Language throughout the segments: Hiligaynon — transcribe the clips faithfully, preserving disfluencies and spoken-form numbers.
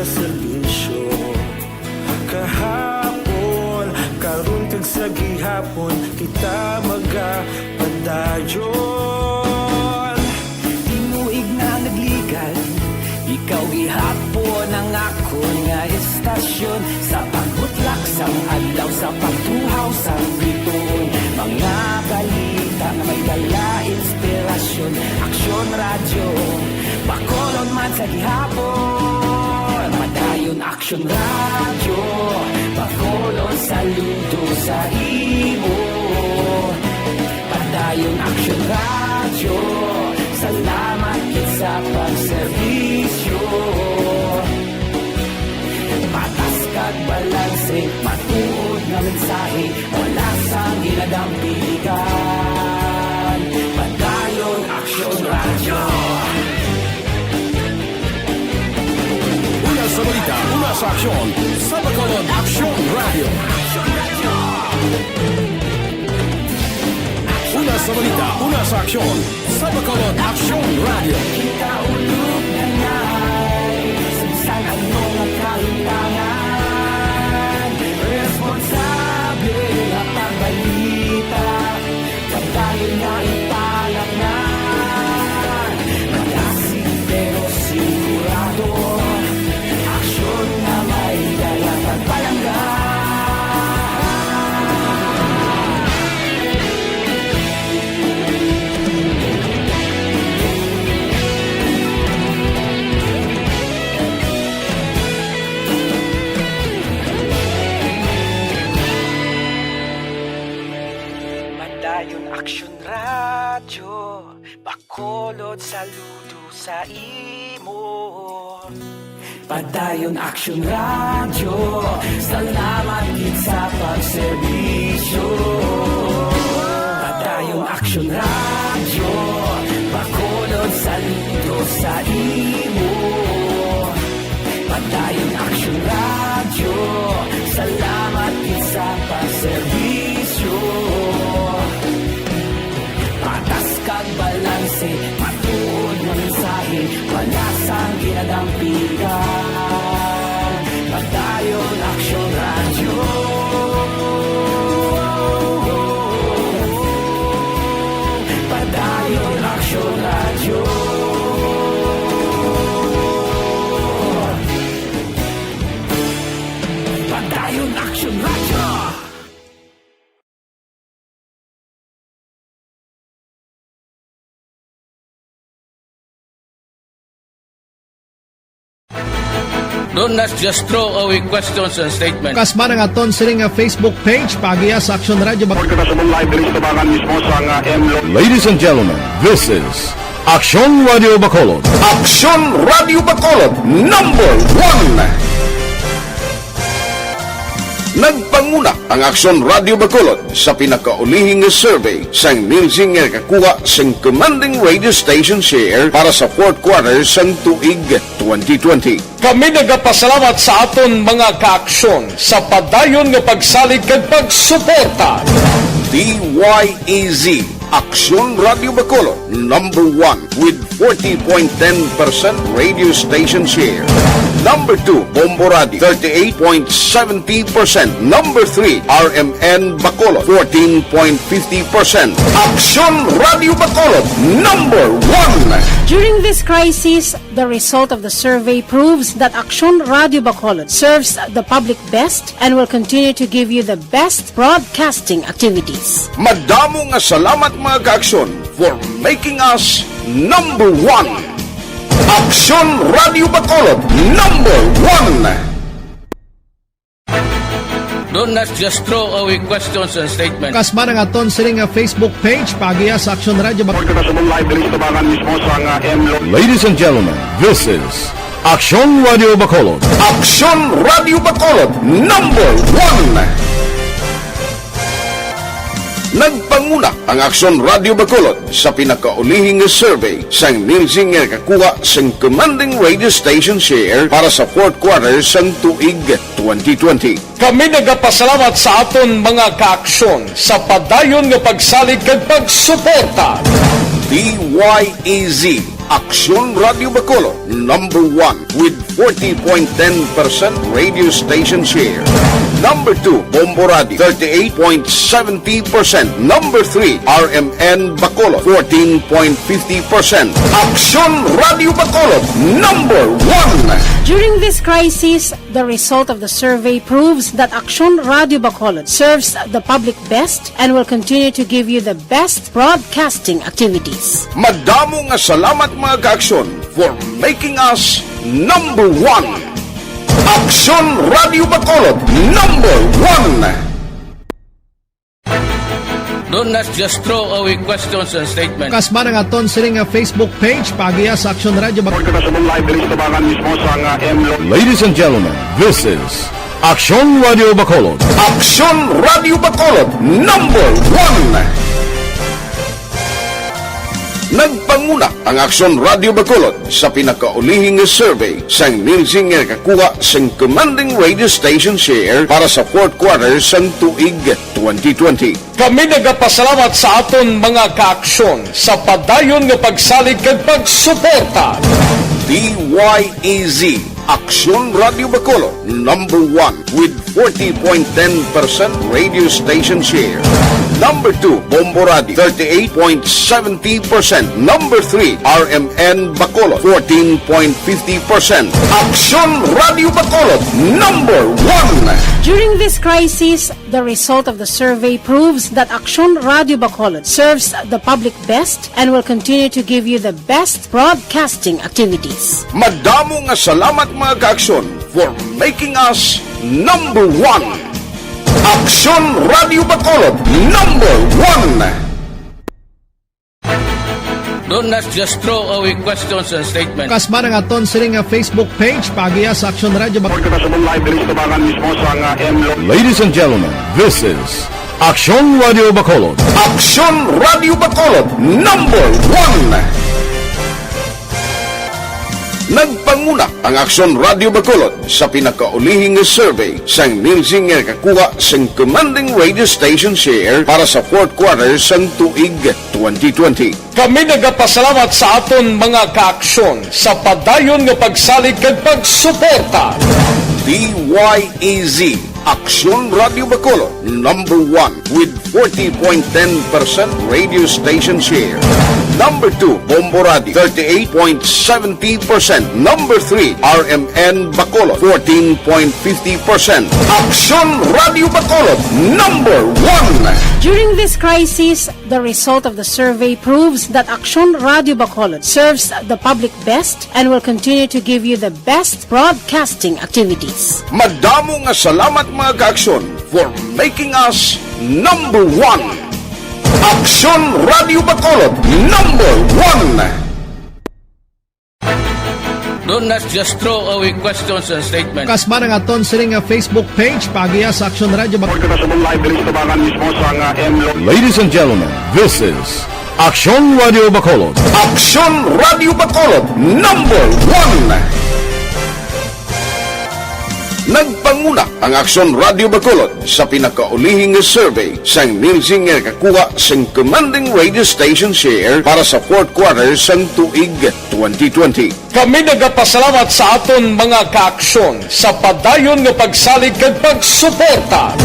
serbisyo. Kahapon, karon kag sa gihapon, kita magapadayon. Tinuig na nagligad, ikaw gihapon ang akon nga estasyon. Sa pagbutlak sang adlaw, sa pagtuhaw sang bituon, mga balita nga may dala inspirasyon. Aksyon Radyo, Bacolod man sa gihapon. Padayon Aksyon Radyo, Bacolod saludo sa imo. Padayon Aksyon Radyo, salamat gid sa pagserbisyo. Patas kag balanse, matuod nga mensahe, wala sang ginadampigan. Padayon Aksyon Radyo. Una sa balita, una sa aksyon, sa Bacolod Aksyon Radyo. Una sa balita, una sa aksyon, sa Bacolod Aksyon Radyo. Kita ulog na ngay, sa bisan ano nga kahimtangan, responsable nga pagbalita. Padayon nga ipalatnan, malasig pero sigurado. Aksyon nga may dala kag palangga. Padayon Aksyon Radyo, Bacolod saludo sa imo. Padayon Aksyon Radyo, salamat gid sa pagserbisyo. Padayon Aksyon Radyo, Bacolod saludo sa imo. Padayon Aksyon Radyo, salamat gid sa pagserbisyo. Patas kag balanse, matuod nga mensahe, wala sang ginadampigan. Padayon Aksyon Radyo. Padayon Aksyon Radyo. Padayon Aksyon Radyo. Don't just throw away questions and statements. Kasma nga aton sini nga Facebook page, paagiha sa Aksyon Radyo Bac- Report kita sa live diri sa tabangan mismo sa nga M Lo- Ladies and gentlemen, this is Aksyon Radio Bacolod. Aksyon Radio Bacolod, number one. Nagpanguna ang Aksyon Radio Bacolod sa pinakaulihi nga survey sang Nielsen nga nakakuha sang commanding radio station share para sa fourth quarter sang tuig twenty twenty. Kami nagapasalamat sa aton mga kaaksyon sa padayon nga pagsalig kag pagsuporta. D Y E Z, Aksyon Radio Bacolod, number one with forty point ten percent radio station share. Number two, Bombo Radio, thirty-eight point seventy percent. Number three, R M N Bacolod, fourteen point fifty percent. Aksyon Radio Bacolod, number one. During this crisis, the result of the survey proves that Aksyon Radio Bacolod serves the public best and will continue to give you the best broadcasting activities. Madamo nga salamat, mga kaaksyon, for making us number one. Aksyon Radio Bacolod, number one. Don't just throw away questions and statements. Kasma nga aton sini nga Facebook page, paagiha sa Aksyon Radio Bac- Report kita sa live diri sa tabangan mismo sa nga M Lo- Ladies and gentlemen, this is Aksyon Radio Bacolod. Aksyon Radio Bacolod, number one. Nagpanguna ang Aksyon Radio Bacolod sa pinakaulihi nga survey sang Nielsen nga nakakuha sang commanding radio station share para sa fourth quarter sang tuig twenty twenty. Kami nagapasalamat sa aton mga kaaksyon sa padayon nga pagsalig kag pagsuporta. D Y E Z, Aksyon Radio Bacolod, number one with forty point ten percent radio station share. Number two, Bombo Radio, thirty-eight point seventy percent. Number three, R M N Bacolod, fourteen point fifty percent. Aksyon Radio Bacolod, number one. During this crisis, the result of the survey proves that Aksyon Radio Bacolod serves the public best and will continue to give you the best broadcasting activities. Madamo nga salamat, mga ka-Aksyon, for making us number one. Aksyon Radio Bacolod, number one. Don't, let's just throw away questions and statements. Kasman ang aton sining nga Facebook page, paagiha sa Aksyon Radio Bacolod. Kita sa live, release tabangan mismo sa nga M Lo. Ladies and gentlemen, this is Aksyon Radio Bacolod. Aksyon Radio Bacolod, number one. Nagpanguna ang Aksyon Radio Bacolod sa pinakaulihing survey sang Nielsen nga nakakuha sang commanding radio station share para sa fourth quarter sang tuig twenty twenty. Kami nagapasalamat sa aton mga ka-Aksyon sa padayon nga pagsalig kag pagsuporta. D Y E Z, Aksyon Radio Bacolod, number one with forty point ten percent radio station share. Number two, Bombo Radio, thirty-eight point seventy percent. Number three, R M N Bacolod, fourteen point fifty percent. Aksyon Radio Bacolod, number one. During this crisis, the result of the survey proves that Aksyon Radio Bacolod serves the public best and will continue to give you the best broadcasting activities. Madamo nga salamat, mga ka-Aksyon, for making us number one. Aksyon Radio Bacolod, number one. Don't, let's just throw away questions and statements. Kasman ang aton sining nga Facebook page, paagiha sa Aksyon Radio Bacolod. Kita sa live, release tabangan mismo sa nga M Lo. Ladies and gentlemen, this is Aksyon Radio Bacolod. Aksyon Radio Bacolod, number one. Nagpanguna ang Aksyon Radio Bacolod sa pinakaulihing nga survey sang Nielsen nga nakakuha sang commanding radio station share para sa fourth quarter sang tuig twenty twenty. Kami nagapasalamat sa aton mga ka-Aksyon sa padayon nga pagsalig kag pagsuporta. D Y E Z, Aksyon Radio Bacolod, number one with forty point ten percent radio station share. Number two, Bombo Radio, thirty-eight point seventy percent. Number three, R M N Bacolod, fourteen point fifty percent. Aksyon Radio Bacolod, number one. During this crisis, the result of the survey proves that Aksyon Radio Bacolod serves the public best and will continue to give you the best broadcasting activities. Madamo nga salamat, mga ka-Aksyon, for making us number one. Aksyon Radio Bacolod, number one. Don't, let's just throw away questions and statements. Kasman ang aton sining nga Facebook page, paagiha sa Aksyon Radio Bacolod. Kita sa live, release tabangan mismo sa nga M Lo. Ladies and gentlemen, this is Aksyon Radio Bacolod. Aksyon Radio Bacolod, number one. Nagpanguna ang Aksyon Radio Bacolod sa pinakaulihing nga survey sang Nielsen nga nakakuha sang commanding radio station share para sa fourth quarter sang tuig twenty twenty. Kami nagapasalamat sa aton mga ka-Aksyon sa padayon nga pagsalig kag pagsuporta.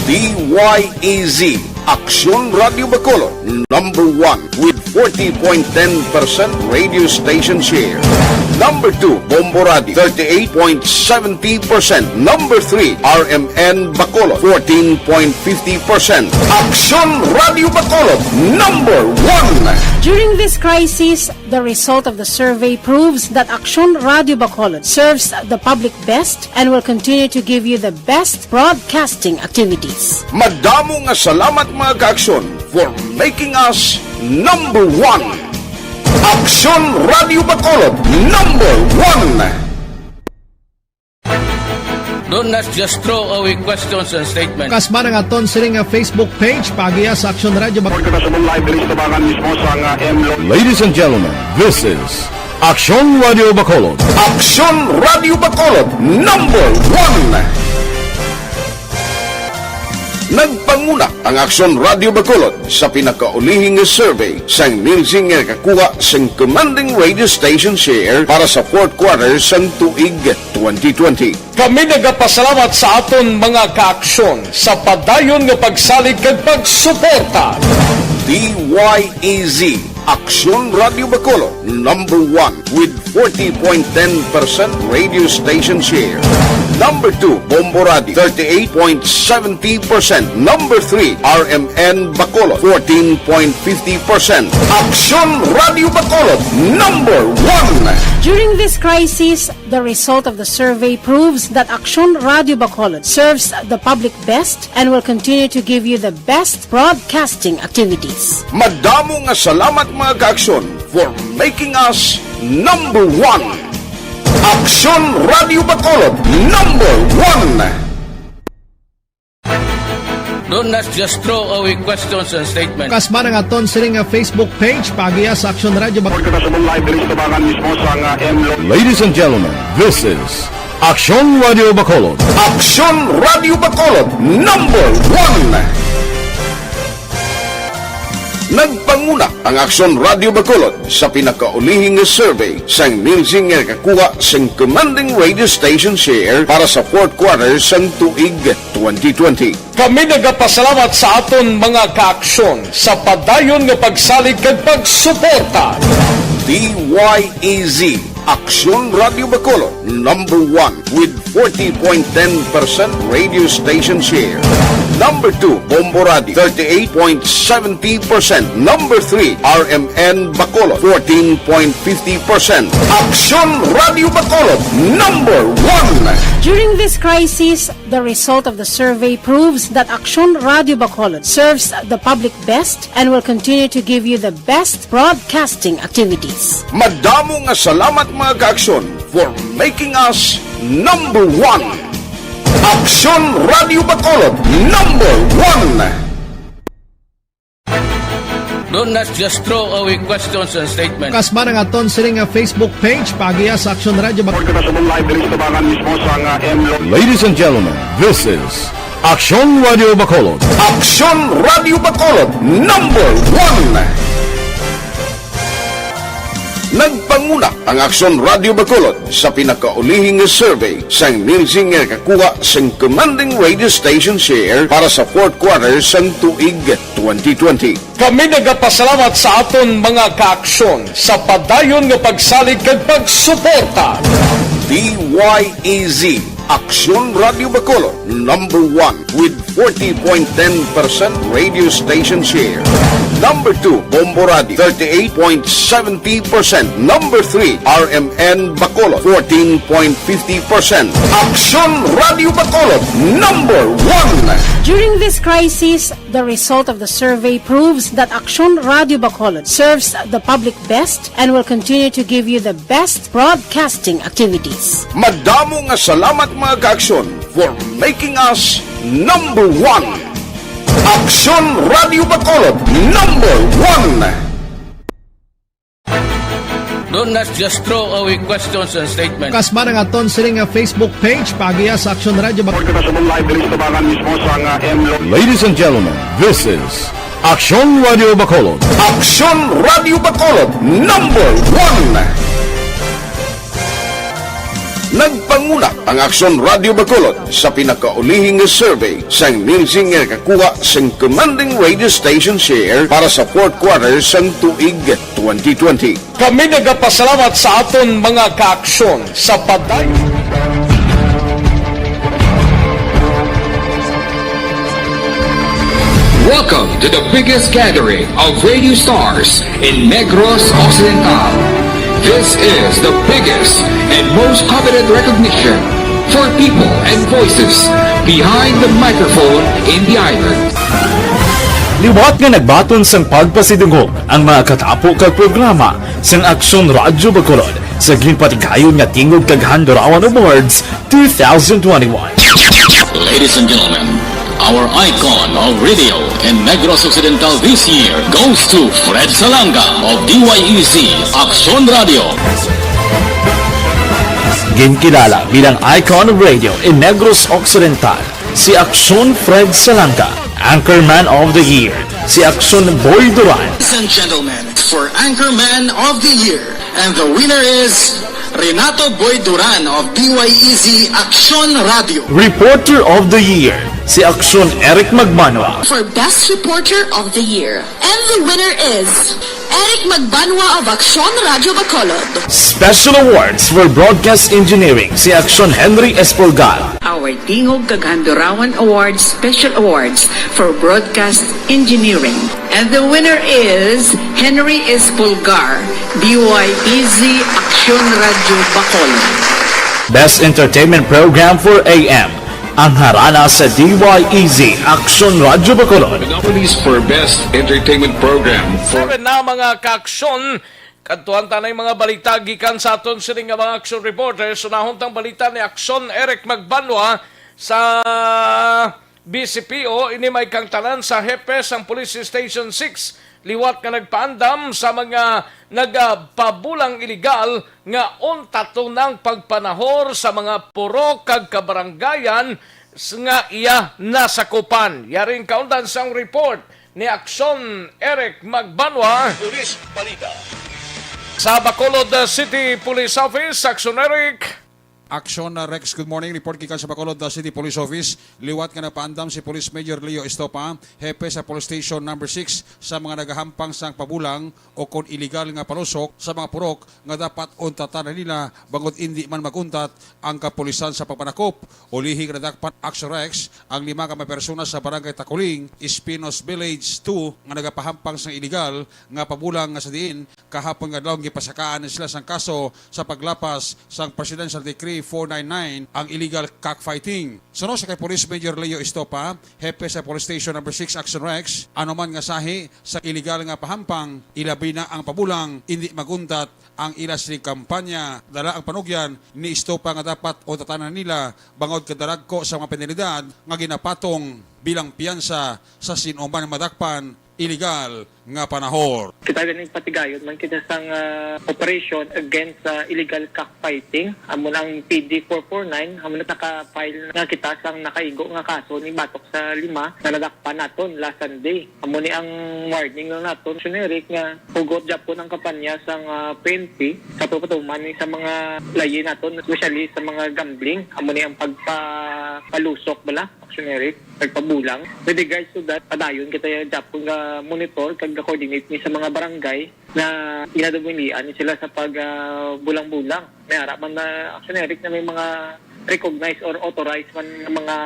D Y E Z, Aksyon Radio Bacolod, number one with forty point ten percent radio station share. Number two, Bombo Radio, thirty-eight point seventy percent. Number three, R M N Bacolod, fourteen point fifty percent. Aksyon Radio Bacolod, number one. During this crisis, the result of the survey proves that Aksyon Radio Bacolod serves the public best and will continue to give you the best broadcasting activities. Madamo nga salamat, mga ka-Aksyon, for making us number one. Aksyon Radio Bacolod, number one. Don't, let's just throw away questions and statements. Kasman ang aton sining nga Facebook page, paagiha sa Aksyon Radio Bacolod. Kita sa live, release tabangan mismo sa nga M Lo. Ladies and gentlemen, this is Aksyon Radio Bacolod. Aksyon Radio Bacolod, number one. Nagpanguna ang Aksyon Radio Bacolod sa pinakaulihi nga survey sang Nielsen nga nakakuha sang commanding radio station share para sa fourth quarter sang tuig twenty twenty. Kami nagapasalamat sa aton mga kaaksyon sa padayon nga pagsalig kag pagsuporta. D Y E Z, Aksyon Radio Bacolod, number one with forty point ten percent radio station share. Number two, Bombo Radio, thirty-eight point seventy percent. Number three, R M N Bacolod, fourteen point fifty percent. Aksyon Radio Bacolod, number one. During this crisis, the result of the survey proves that Aksyon Radio Bacolod serves the public best and will continue to give you the best broadcasting activities. Madamo nga salamat, mga kaaksyon, for making us number one. Aksyon Radio Bacolod, number one. Don't not just throw away questions and statements. Kasman ang aton sining nga Facebook page, paagiha sa Aksyon Radio Bak- Report ko na sa mong live diri sa tubangan mismo sa nga M Lo- Ladies and gentlemen, this is Aksyon Radio Bacolod. Aksyon Radio Bacolod, number one. Nagpanguna ang Aksyon Radio Bacolod sa pinakaulihi nga survey sang Nielsen nga nakakuha sang commanding radio station share para sa fourth quarter sang tuig twenty twenty. Kami nagapasalamat sa aton mga kaaksyon sa padayon nga pagsalig kag pagsuporta. D Y E Z, Aksyon Radio Bacolod, number one with forty point ten percent radio station share. Number two, Bombo Radio, thirty-eight point seventy percent. Number three, R M N Bacolod, fourteen point fifty percent. Aksyon Radio Bacolod, number one. During this crisis, the result of the survey proves that Aksyon Radio Bacolod serves the public best and will continue to give you the best broadcasting activities. Madamo nga salamat, mga kaaksyon, for making us number one. Aksyon Radio Bacolod, number one. Don't not just throw away questions and statements. Kasman ang aton sining nga Facebook page, paagiha sa Aksyon Radio Bak- Report ko na sa mong live diri sa tubangan mismo sa nga M Lo- Ladies and gentlemen, this is Aksyon Radio Bacolod. Aksyon Radio Bacolod, number one. Nagpanguna ang Aksyon Radio Bacolod sa pinakaulihi nga survey sang Nielsen nga nakakuha sang commanding radio station share para sa fourth quarter sang tuig twenty twenty. Kami nagapasalamat sa aton mga kaaksyon sa padayon nga pagsalig kag pagsuporta. D Y E Z, Aksyon Radio Bacolod, number one with forty point ten percent radio station share. Number two, Bombo Radio, thirty-eight point seventy percent. Number three, R M N Bacolod, fourteen point fifty percent. Aksyon Radio Bacolod, number one. During this crisis, the result of the survey proves that Aksyon Radio Bacolod serves the public best and will continue to give you the best broadcasting activities. Madamo nga salamat, mga kaaksyon, for making us number one. Aksyon Radio Bacolod, number one. Don't not just throw away questions and statements. Kasman ang aton sining nga Facebook page, paagiha sa Aksyon Radio Bak- Report ko na sa mong live diri sa tubangan mismo sa nga M Lo- Ladies and gentlemen, this is Aksyon Radio Bacolod. Aksyon Radio Bacolod, number one. Nagpanguna ang Aksyon Radio Bacolod sa pinakaulihi nga survey sang Nielsen nga nakakuha sang commanding radio station share para sa fourth quarter sang tuig twenty twenty. Kami nagapasalamat sa aton mga kaaksyon sa paday- Welcome to the biggest gathering of radio stars in Negros Occidental. This is the biggest and most coveted recognition for people and voices behind the microphone in the island. Liwat nga nagbaton sang pagpasidungog ang mga katapo kag programa sang Aksyon Radyo Bacolod sa ginpatigayon nga Tingog kag Handurawan Awards two thousand twenty-one. Ladies and gentlemen, our icon of radio in Negros Occidental this year goes to Fred Salanga of D Y E Z Aksyon Radio. Ginkilala bilang icon of radio in Negros Occidental Si Aksyon Fred Salanga, Anchorman of the Year. Si Aksyon Boy Duran. Ladies and gentlemen, for Anchorman of the Year, and the winner is Renato Boy Duran of D Y E Z Aksyon Radio. Reporter of the Year, si Aksyon Eric Magbanwa. For Best Reporter of the Year, and the winner is Eric Magbanwa of Aksyon Radio Bacolod. Special Awards for Broadcast Engineering, si Aksyon Henry Espolgar. Our Tingog kag Handurawan Awards Special Awards for Broadcast Engineering. And the winner is Henry Espolgar, D Y E Z Aksyon Radio Bacolod. Best Entertainment Program for A M. Ang harana sa D Y E Z Aksyon Radio Bacolod. The nominees for Best Entertainment Program for Seven na mga kaaksyon. Kadtuan ta na yung mga balita gikan sa aton sini nga mga action reporters. Unahon tang balita ni Aksyon Eric Magbanwa sa B C P O. Ini may kangtanan sa hepe sang Police Station six, liwat nga nagpaandam sa mga nagapabulang iligal nga untaton ang pagpanahor sa mga purok kag kabaranggayan s-, nga iya nasakupan. Yaring kaundan sang report ni Aksyon Eric Magbanwa. Police Balita. Sa Bacolod City Police Office, Aksyon Eric. Aksyon, uh, Rex, good morning. Report gikan sa Bacolod, uh, City Police Office. Liwat nga napaandam si Police Major Leo Estopa, hepe sa Police Station Number Six, sa mga nagahampang sang pabulang o kon iligal nga palusok sa mga purok nga dapat untatan na nila bangod indi man maguntat ang kapulisan sa pagpanakop. Ulihi nga nadakpan, Aksyon Rex, ang lima ka mga persona sa Barangay Takuling, Espinos Village two, nga nagapahampang sang iligal nga pabulang, nga sa diin kahapon nga adlaw gipasakaan sila sang kaso sa paglapas sang Presidential Decree four nine nine, ang illegal cockfighting. Suno sa kay Police Major Leo Estopa, hepe sa Police Station Number Six Action Rex, anuman nga sahi sa illegal nga pahampang, ilabi na ang pabulang, indi maguntat ang ila sini kampanya. Dala ang panugyan ni Estopa nga dapat untatan na nila bangod kadaragko sa mga penalidad nga ginapatong bilang piyansa sa sin-o man madakpan iligal nga panahor. Kita gani patigayon man kita sang, ah, operation against sa illegal cockfighting. Amo na ang P D four four nine, amo na naka-file nga kita sang nakaigo nga kaso ni batok sa lima nga nadakpan naton last Sunday. Amo ni ang warning lang naton, Aksyon Eric, nga hugot gyapon ang kampanya sang, ah, P N P sa pagpatuman ni sa mga layi naton, especially sa mga gambling. Amo ni ang pagpa-, palusok bala, Aksyon Eric, pagpabulang. With regards to that, padayon kita gyapon nga monitor kag ga-coordinate ni sa mga barangay nga ginadubulian ni sila sa pag, ah, bulang-bulang. May ara man na, Aksyon Eric, na may mga recognized or authorized man nga mga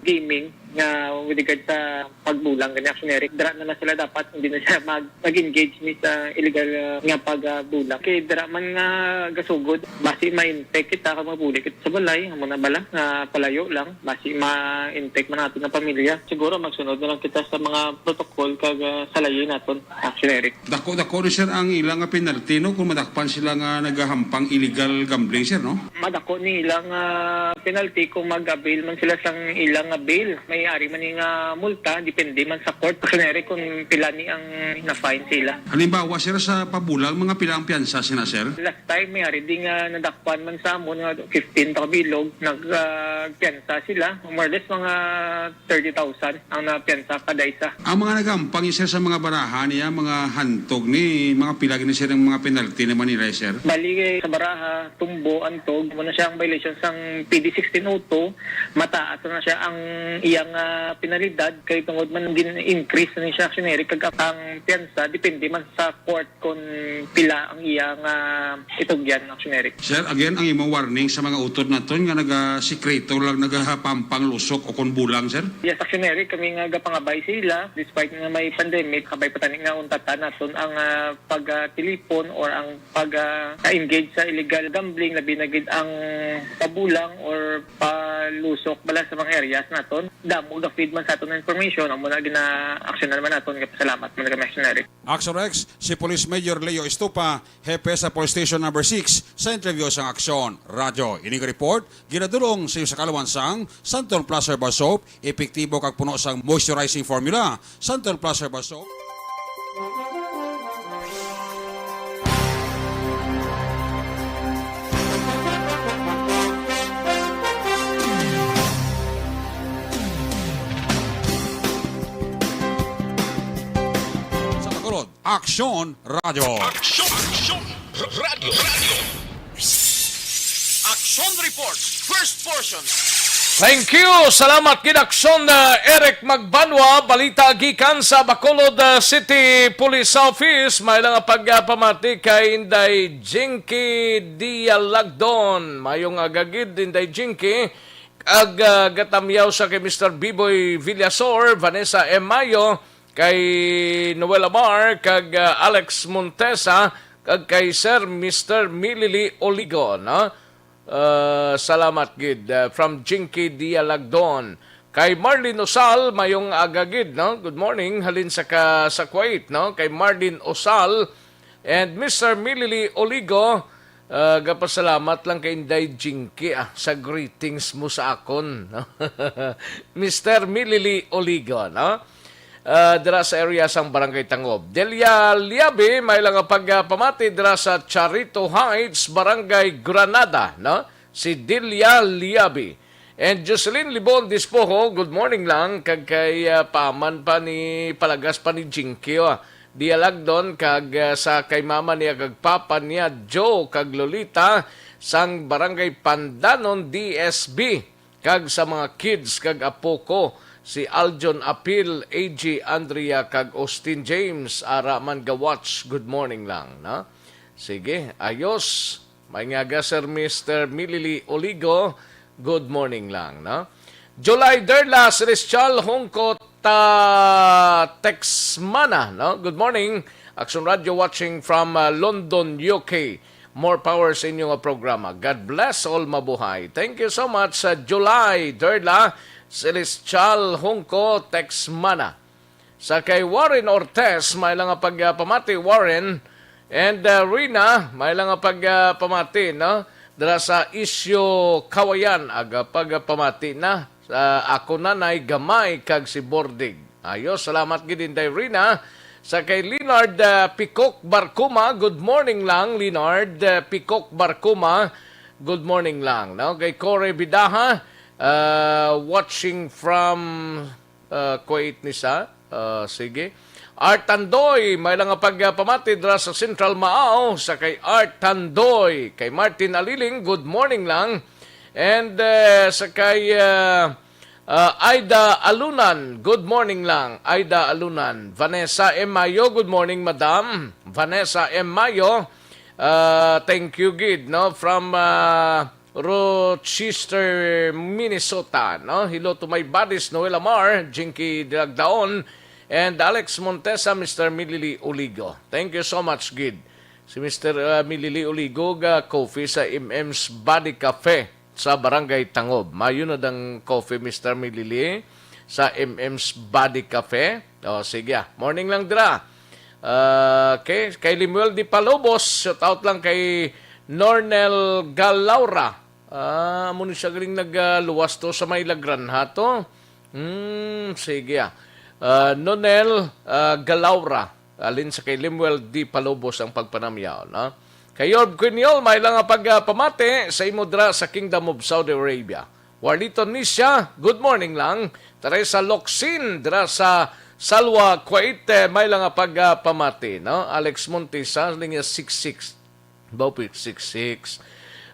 gaming nga with regard sa pagbulang gani, Aksyon Eric. Dira na, na sila dapat, hindi na sila mag-, mag-engage ni sa illegal, ah, nga pagbulang. Kay dira man nga gasugod, basi ma-infect kita kag mabuli kita sa balay, amo na bala nga palayo lang, basi ma-infect man naton nga pamilya. Siguro magsunod na lang kita sa mga protocol kag, ah, salayi naton, Aksyon Eric. Dako-dako ni, sir, ang ilang nga penalty, no, kung madakpan sila nga nagahampang illegal gambling, sir, no? Madako ni ilang, ah, penalty kung mag-avail man sila sang ilang nga bail. May ari man ni nga multa, depende man sa court, Aksyon Eric, kung pila ni ang na-fine sila. Halimbawa, sir, sa pabulang, mga pila ang piyansa sina, sir? Last time, may ari di nga nadakpan man sa amon nga fifteen ka bilog, nag, ah, piyansa sila, more or less mga thirty thousand ang napiyansa kada isa. Ang mga nagahampang, sir, sa mga baraha niya, mga hantog ni, mga pila gani, sir, ang mga penalty naman nila, sir? Bali, eh, sa baraha, tumbo, antog, amo na siya ang violation sang P D sixteen oh two, mataas na siya ang iyang, ah, penalidad, kay tungod man gin-increase na siya, Aksyon Eric, kag ang piyansa, depende man sa court kung pila ang iya nga itugyan, Aksyon Eric. Sir, again, ang imong warning sa mga utod naton nga nagasikreto lang, nagapampang lusok o kon bulang, sir? Yes, Aksyon Eric, kami nga gapangabay sa ila, despite nga may pandemic, kabay pa tani nga untatan naton ang, ah, pag, ah, tilipon or ang pag, ah, engage sa illegal gambling, labi na gid ang pabulang or palusok bala sa mga areas naton. Damo ga-feed man sa aton information, amo na gina-aksyonan man naton. Gapasalamat man kami, Aksyon Eric. Action Rex, si Police Major Leo Estupa, hepe sa Police Station Number Six, sa interview sang Aksyon Radyo. Ini nga report ginadul-ong sa inyo sa kalawan sang Santon Plus Herbal Soap, epektibo kag puno sang moisturizing formula. Santon Plus Herbal Soap. Aksyon Radio. Aksyon! Aksyon! Radyo! Radyo! Aksyon Report, first portion. Thank you! Salamat gid, Aksyon, uh, Eric Magbanwa. Balita gikan sa Bacolod, uh, City Police Office. May lang pagpamati kay Inday Jinky Dialagdon. Mayong aga gid, Inday Jinky. Ag, uh, gatamyaw sa kay Mister Biboy Villasor, Vanessa M. Mayo, kay Noel Amar, kag, uh, Alex Montesa, kag kay Sir Mister Milili Oligo, no? Uh, salamat gid, uh, from Jinky Dialagdon. Kay Marlene Osal, mayong aga gid, no? Good morning, halin sa ka-, sa Kuwait, no? Kay Marlene Osal and Mister Milili Oligo, uh, gapasalamat lang kay Inday Jinky, ah, sa greetings mo sa akon, no? Mister Milili Oligo, no? Uh, dira sa area sang Barangay Tangob. Delia Liabi, may lang nga pagpamati dira sa Charito Heights, Barangay Granada, no? Si Delia Liabi. And Jocelyn Libon Dispoho, good morning lang, kag kay, ah, paman pa ni, palagas pa ni Jinky, ah. Dialagdon, kag, ah, sa kay mama niya kag papa niya, Joe kag Lolita, sang Barangay Pandanon, D S B, kag sa mga kids kag apo ko, si Aljon Apil, A G Andrea, kag Austin James, ara man ga-watch, good morning lang, no? Sige, ayos. May nga ga, Sir Mister Milili Oligo, good morning lang, no? July Derla Celestial Hongko ta Texmana, no? Good morning. Action Radio watching from, uh, London, U K. More power sa inyo nga programa. God bless all, mabuhay. Thank you so much sa July Derla Celestial Hongko Texmana. Sa kay Warren Ortez, may lang nga pagpamati, Warren. And, uh, Rina, may lang nga pagpamati, no? Dira sa Isyo Kawayan, aga pagpamati na. Sa ako nanay, gamay kag si Bordig. Ayos, salamat gid, Inday Rina. Sa kay Leonard, uh, Pikok Barcuma, good morning lang, Leonard, uh, Pikok Barcuma, good morning lang, no? Kay Corey Bidaha, uh, watching from Ah, Kuwait ni sa. Ah, sige. Art Tandoy, may lang nga pagpamati dira sa Central Maao, sa kay Art Tandoy, kay Martin Aliling, good morning lang. And, eh, sa kay, ah, ah, Aida Alunan, good morning lang, Aida Alunan. Vanessa M. Mayo, good morning, Madam. Vanessa M. Mayo, ah, thank you gid, no, from, ah, Rochester, Minnesota, no? Hello to my buddies, Noel Amar, Jinky Dialagdon, and Alex Montesa, Mister Milili Oligo. Thank you so much, gid. Si Mister, uh, Milili Oligo ga coffee sa M M's Body Cafe sa Barangay Tangob. Mayo na dang coffee, Mister Milili, sa M M's Body Cafe. O, sige, ah. Morning lang dira. Ah, okay, kay Lemuel Di Palobos, shout out lang kay Nornel Galaura. Ah, amo ni siya galing nagluwas to sa may Lagranha to. Hmm, sige, ah. Ah, Nonel, ah, Galaura, alin sa kay Lemuel Di Palobos ang pagpanamyaw, no? Kay Yorb Quiniol, may lang nga pagpamati sa imo dira sa Kingdom of Saudi Arabia. Warlito Nisha, good morning lang. Teresa Locsin, dira sa Salwa, Kuwait, eh, may lang nga pagpamati, no? Alex Montesa, linya six six. Bawpik six six.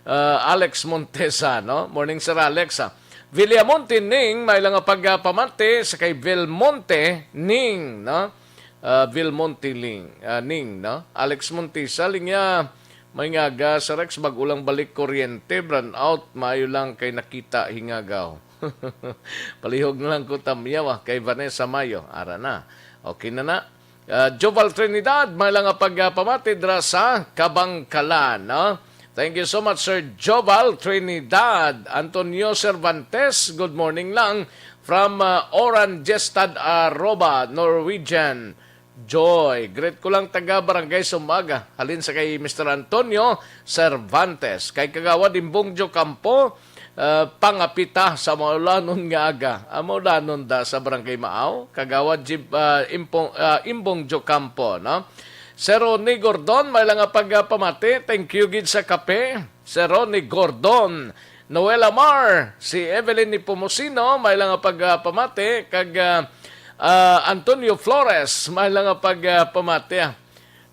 Ah, Alex Montesa, no? Morning, Sir Alex, ah. Villamonte Ning, may lang nga pagpamati sa kay Vilmonte Ning, no? Ah, Vilmonte Ling, ah, Ning, no? Alex Montesa, linya, may nga aga, Sir Rex, bag-o lang balik kuryente, brownout, maayo lang kay nakita hingagaw. Palihog na lang ko tamyaw, ah, kay Vanessa Mayo. Ara na. Okay na na. Ah, Joval Trinidad, may lang nga pagpamati dira sa Kabangkalan, no? Thank you so much, Sir Joval Trinidad. Antonio Cervantes, good morning lang from, ah, Oran Jestad, Aruba, Norwegian. Joy, greet ko lang taga Barangay Sumaga. Halin sa kay Mister Antonio Cervantes. Kay Kagawad Imbong Jocampo, ah, pangapita sa maulanon nga aga. Ah, maulanon da sa Barangay Maaw. Kagawad Jib-, ah, Impong, ah, Imbong Jocampo, no? Sir Ronnie Gordon, may lang nga pagpamati. Thank you gid sa kape. Sir Ronnie Gordon. Noel Amar, si Evelyn Nepomuceno, may lang nga pagpamati. Kag, ah, Ah, Antonio Flores, may lang nga pag, ah, pamati, ah.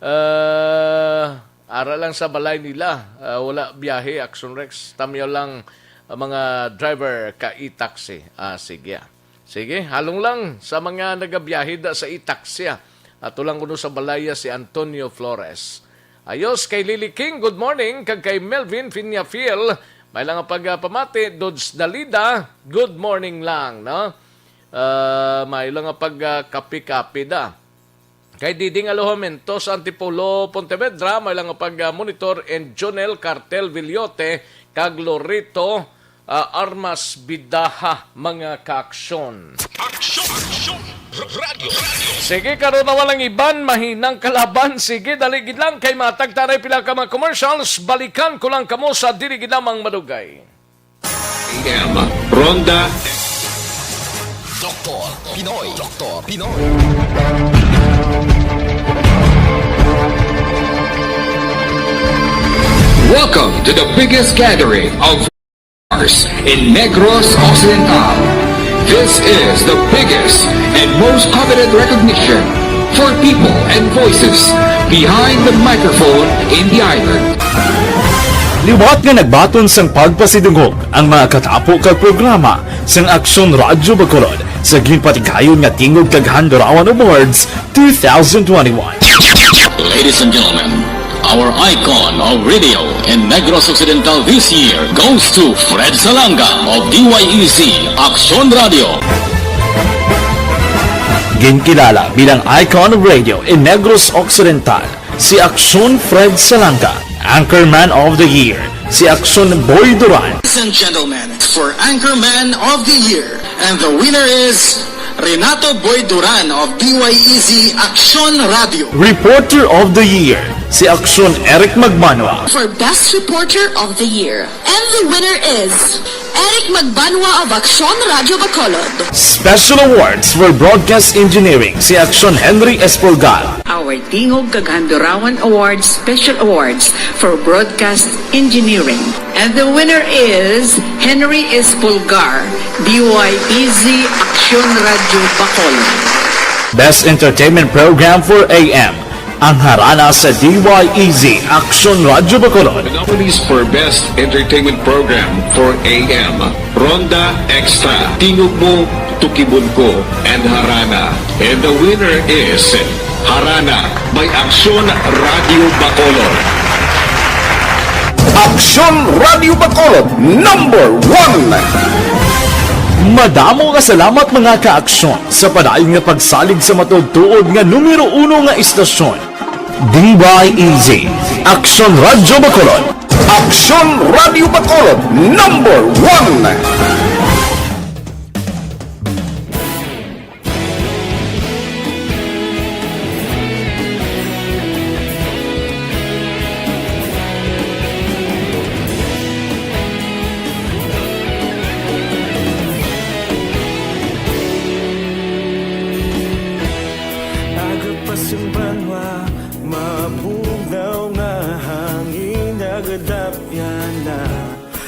Ah, ara lang sa balay nila. Ah, wala biyahe, Action Rex. Tamyaw lang ang mga driver ka e-taxi. Ah, sige, ah. Sige, halong lang sa mga nagabiyahe da sa e-taxi, ah. Ato lang kuno sa balay, ah, si Antonio Flores. Ayos, kay Lily King, good morning. Kag kay Melvin Fiñafiel, may lang nga pag, ah, pamati. Dods Dalida, good morning lang, no? Ah, may lang nga pag, ah, kapi-kapi da. Kay Diding Alojamiento sa Antipolo, Pontevedra, may lang nga pag, ah, monitor, and Jonel Cartel Villote kag Lorito, ah, Armas Bidaha, mga kaaksyon. Aksyon! Aksyon! R-, Radyo! Radyo! Sige, karon na walang iban, mahinang kalaban. Sige, dali gid lang kay matagtaray pila ka mga commercials. Balikan ko lang kamo sa dili gid lamang madugay. A M, Ronda. Doktor Pinoy, Doktor Pinoy. Welcome to the biggest gathering of in Negros Occidental. This is the biggest and most coveted recognition for people and voices behind the microphone in the island. Liwat nga nagbaton sang pagpasidungog ang mga katapo kag programa sang Aksyon Radyo Bacolod sa ginpatigayon nga Tingog kag Handurawan Awards two thousand twenty-one. Ladies and gentlemen, our icon of radio in Negros Occidental this year goes to Fred Salanga of D Y E Z Aksyon Radio. Ginkilala bilang icon of radio in Negros Occidental si Aksyon Fred Salanga, Anchorman of the Year si Aksyon Boy Duran. Ladies and gentlemen, for Anchorman of the Year, and the winner is Renato Boy Duran of D Y E Z Aksyon Radio. Reporter of the Year, si Aksyon Eric Magbanwa. For Best Reporter of the Year, and the winner is Eric Magbanwa of Aksyon Radio Bacolod. Special Awards for Broadcast Engineering, si Aksyon Henry Espolgar. Our Tingog kag Handurawan Awards Special Awards for Broadcast Engineering. And the winner is Henry Espolgar, D Y E Z Aksyon Radio Bacolod. Best Entertainment Program for A M, ang Harana sa D Y E Z Aksyon Radio Bacolod. The nominees for Best Entertainment Program for A M, Ronda Extra, Tingog Mo, Tukibon Ko, and Harana. And the winner is Harana by Aksyon Radio Bacolod. Aksyon Radio Bacolod, number one! Madamo nga salamat, mga kaaksyon, sa padayon nga pagsalig sa matuod-tuod nga numero uno nga istasyon, D Y E Z, Aksyon Radio Bacolod. Aksyon Radio Bacolod, number one! Aga pa sang banwa, mabugnaw nga hangin, nagadapyan na.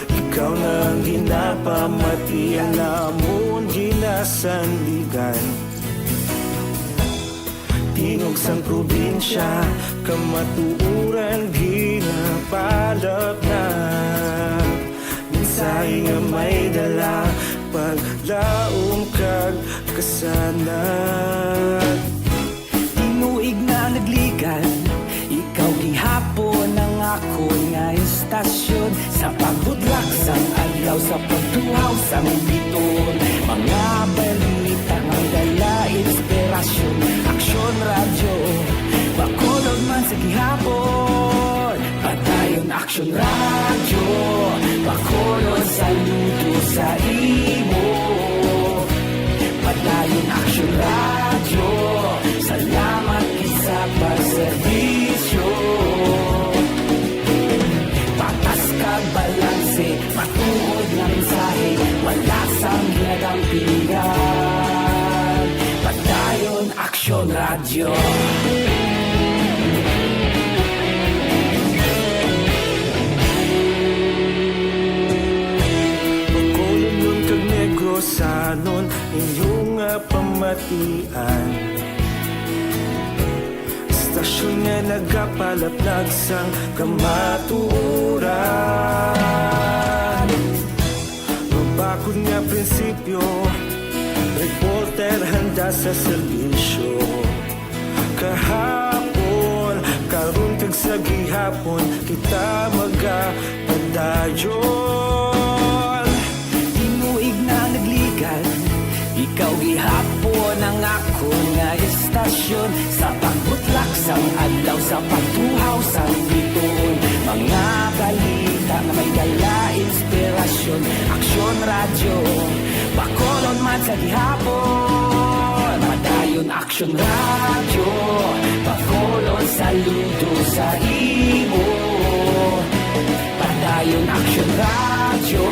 Ikaw na ang ginapamati, ang amon ginasandigan. Tingog sang probinsya, kamatuoran ginapalapnag. Mensahe nga may dala, paglaom kag kasanag. Tinuig na nagligan, ikaw gihapon ang akon nga istasyon. Sa pagbudlak sang adlaw, sa pagtuhaw sang biton, mga balita nga dala inspirasyon. Aksyon Radyo Bacolod man sa gihapon. Padayon Aksyon Radyo Bacolod, saludo sa imo. Padayon Aksyon Radyo, salamat gid sa pagserbisyo. Patas kag balanse, matuod nga mensahe, wala sang ginadampingan. Padayon Aksyon Radyo. Bacolodnon kag Negrosanon, inyo nga pamati Istasyon nga nagapalaplag sang kamatuoran. Mabakod nga prinsipyo, reporter handa sa serbisyo. Kahapon, karon kag sa gihapon, kita magapadayon. Tinuig na nagligan, ikaw gihapon ang akon nga istasyon. Sa pagbutlak sang adlaw, sa pagtuhaw sang bituon, mga balita nga may dala inspirasyon. Aksyon Radyo, Bacolod man sa gihapon. Padayon Aksyon Radyo, Bacolod, saludo sa imo. Padayon Aksyon Radyo,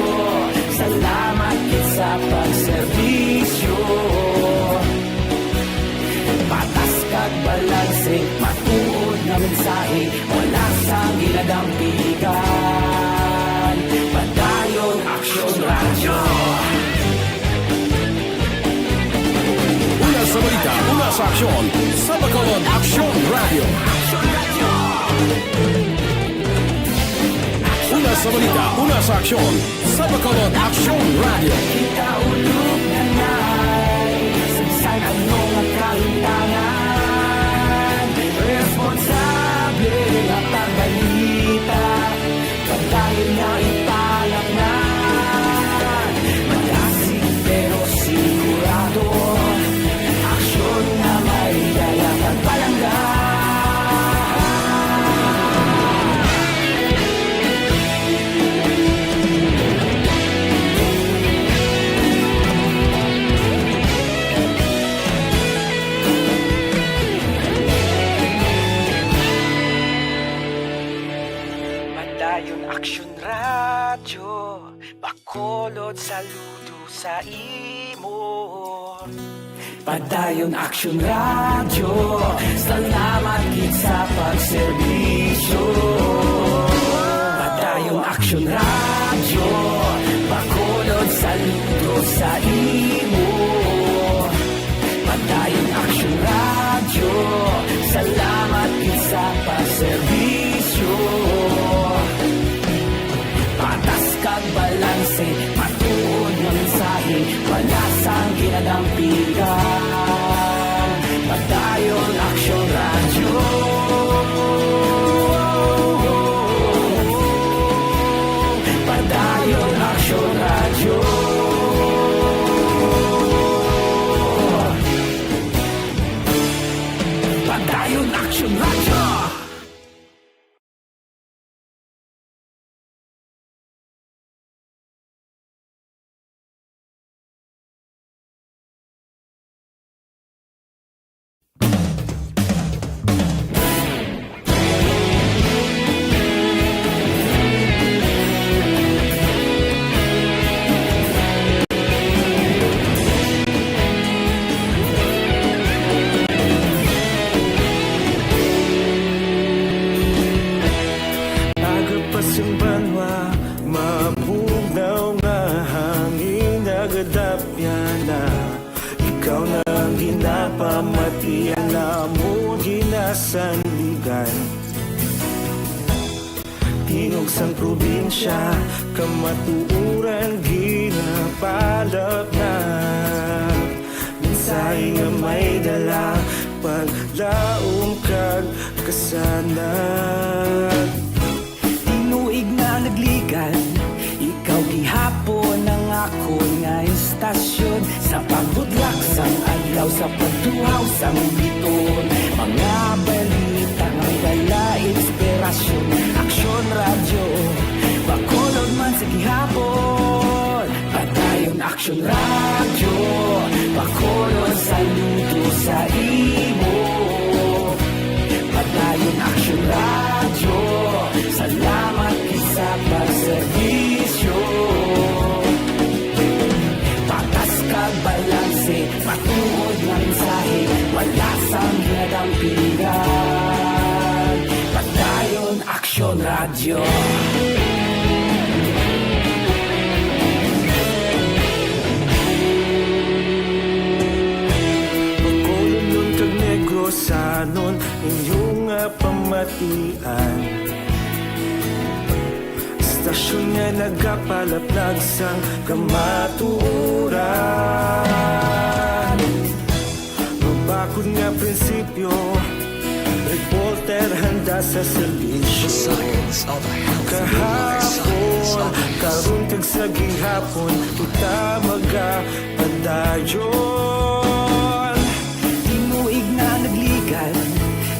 salamat gid sa pagserbisyo. Patas kag balanse, matuod nga mensahe, wala sang ginadampigan. Padayon Aksyon Radyo. Una sa balita, una sa aksyon, sa Bacolod Aksyon Radyo. Una sa balita, una sa aksyon, sa Bacolod Aksyon Radyo. Kita ulog na nay, sagsag ang mga kahintangan. Responsable nga pagbalita, pagdayon nga ipalapnan. Malasig pero sigurado, aksyon nga may dala kag palangga. Padayon Aksyon Radyo, Bacolod, saludo sa imo. Padayon Aksyon Radyo, salamat gid sa pagserbisyo. Padayon Aksyon Radyo, Bacolod, saludo sa imo. Padayon Aksyon Radyo, salamat gid sa pagserbisyo. Patas kag balanse, matuod nga mensahe, wala sang ginadampigan. Padayon Aksyon Radyo. Padayon Aksyon Radyo. Padayon Aksyon Radyo. Aga pa sing banwa, mabugnaw nga hangin nagadapyana. Ikaw na ang ginapamatian, amo ginasandigan. Tingog sang probinsya, kamatuoran ginapalapnag. Mensahe nga may dala, paglaom kag kasanag. Tinuig na nagligan, ikaw gihapon ang akon nga istasyon. Sa pagbutlak sang adlaw, sa pagtuhaw sang bituon, mga balita nga may dala inspirasyon. Aksyon Radyo, Bacolod man sa gihapon. Padayon Aksyon Radyo, Bacolod, saludo sa imo. Padayon Aksyon Radyo, salamat gid sa pagserbisyo. Patas kag balanse, matuod nga mensahe, wala sang ginadampigan. Padayon Aksyon Radyo. Bacolodnon kag Negrosanon, inyong pamatian. Istasyon nga nagapalaplag sang kamatuoran. Mabakod nga prinsipyo, reporter handa sa serbisyo. The science of a healthy life. Kahapon, karon kag sa gihapon, kita magapadayon. Tinuig na nagligan,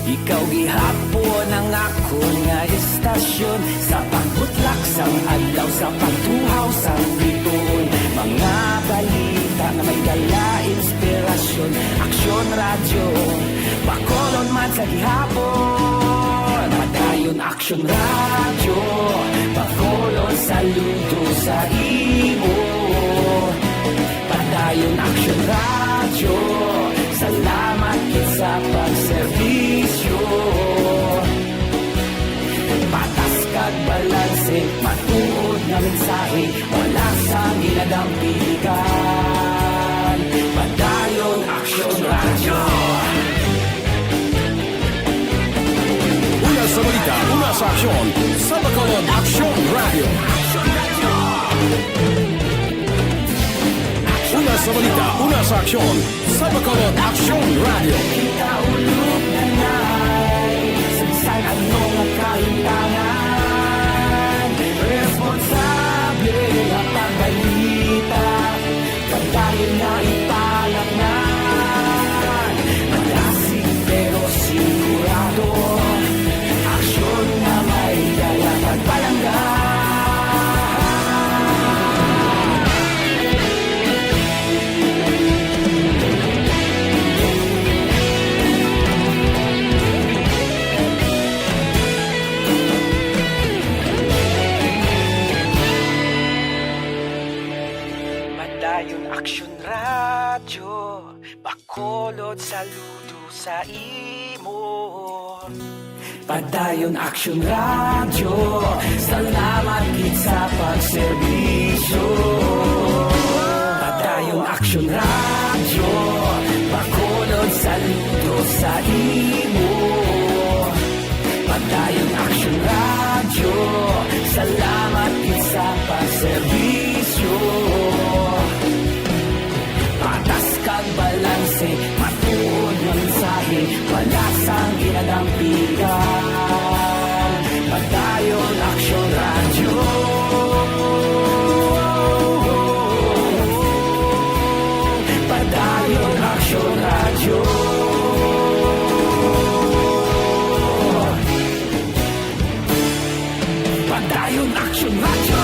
ikaw gihapon ang akon nga istasyon. Sa pagbutlak sang adlaw, sa pagtuhaw sang bituon, mga balita nga may dala inspirasyon. Aksyon Radyo, Bacolod man sa gihapon. Padayon Aksyon Radyo, Bacolod, saludo sa imo. Padayon Aksyon Radyo, salamat gid sa pagserbisyo. Patas kag balanse, matuod nga mensahe, wala sang ginadampigan. Padayon Aksyon Radyo. Una sa balita, una sa aksyon, sa Bacolod Aksyon Radyo. Una sa balita, una sa aksyon, sa Bacolod Aksyon Radyo. Kita ulog na na'y sa bisan ano nga kahimtangan. Responsable nga pagbalita, pagdayon na ipalaknan. Malasig pero sigurado, aksyon nga may dala kag palangga. Padayon Aksyon Radyo, Bacolod, saludo sa imo. Padayon Aksyon Radyo, salamat gid sa pagserbisyo. Padayon Aksyon Radyo, Bacolod, saludo sa imo. Padayon Aksyon Radyo, salamat gid sa pagserbisyo. Patas kag balanse, matuod nga mensahe, wala sang ginadampigan. Padayon Aksyon Radyo. Padayon Aksyon Radyo. Padayon Aksyon Radyo.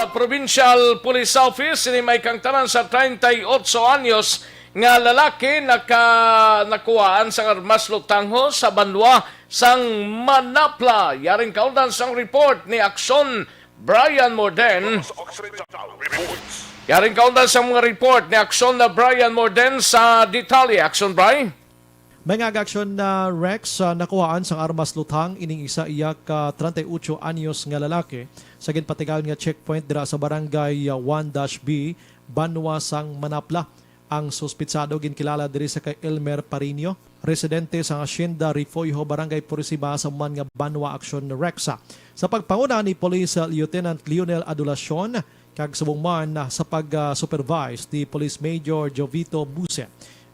Provincial Police Office, ini may kahangtanan sa treinta y ocho anyos nga lalaki naka-, nakuhaan sang armas lutangho sa banwa sang Manapla. Yaring kaundan sang report ni Aksyon Brian Morden. Yaring kaundan sang mga report ni Aksyon na Brian Morden sa detalye. Aksyon, Bri? May nga aga aksyon na Rex, ah, nakuhaan sang armas luthang ining isa iya ka treinta y ocho anyos nga lalaki sa ginpatigayon nga checkpoint dira sa barangay, ah, one dash B, banwa sang Manapla. Ang suspitsado ginkilala diri sa kay Elmer Parino, residente sa Hacienda Refugio, Barangay Purisiba, sa man nga banwa aksyon Rex. Sa pagpanguna ni Police, ah, Lieutenant Lionel Adulacion, kag subong man, ah, sa pag, ah, supervise ni Police Major Jovito Buse,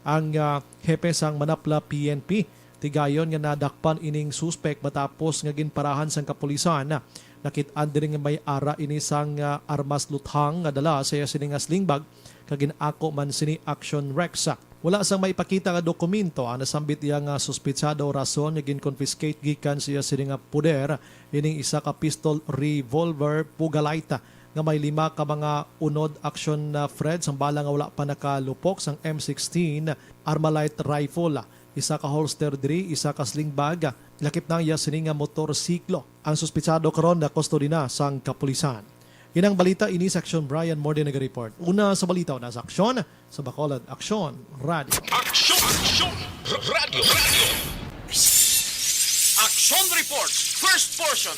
ang, ah, hepe sang Manapla P N P. Tigayon nga nadakpan ining suspek matapos nga ginparahan sang kapulisan. Nakit-an diri nga may ara ini sang, ah, armas luthang nga dala sa iya sini nga sling bag, kag gin-ako man sini aksyon Rex. Wala sang maipakita nga dokumento ang nasambit iya nga suspitsado, rason nga gin-confiscate gikan sa iya sini nga poder ining isa ka pistol revolver Pugalite nga may lima ka mga unod aksyon na Fred sang bala nga wala pa nakalupok sang M sixteen Armalite rifle, isa ka holster diri, isa ka sling bag, lakip na iya sini nga motorsiklo. Ang suspitsado karon nakustodiya na sang kapulisan. Inang balita ini sa Aksyon, Brian Morde naga-report. Una sa balita, una sa Aksyon, sa Bacolod, Aksyon Radio. Aksyon! Aksyon! R-, Radyo! Radyo! Aksyon Report, first portion.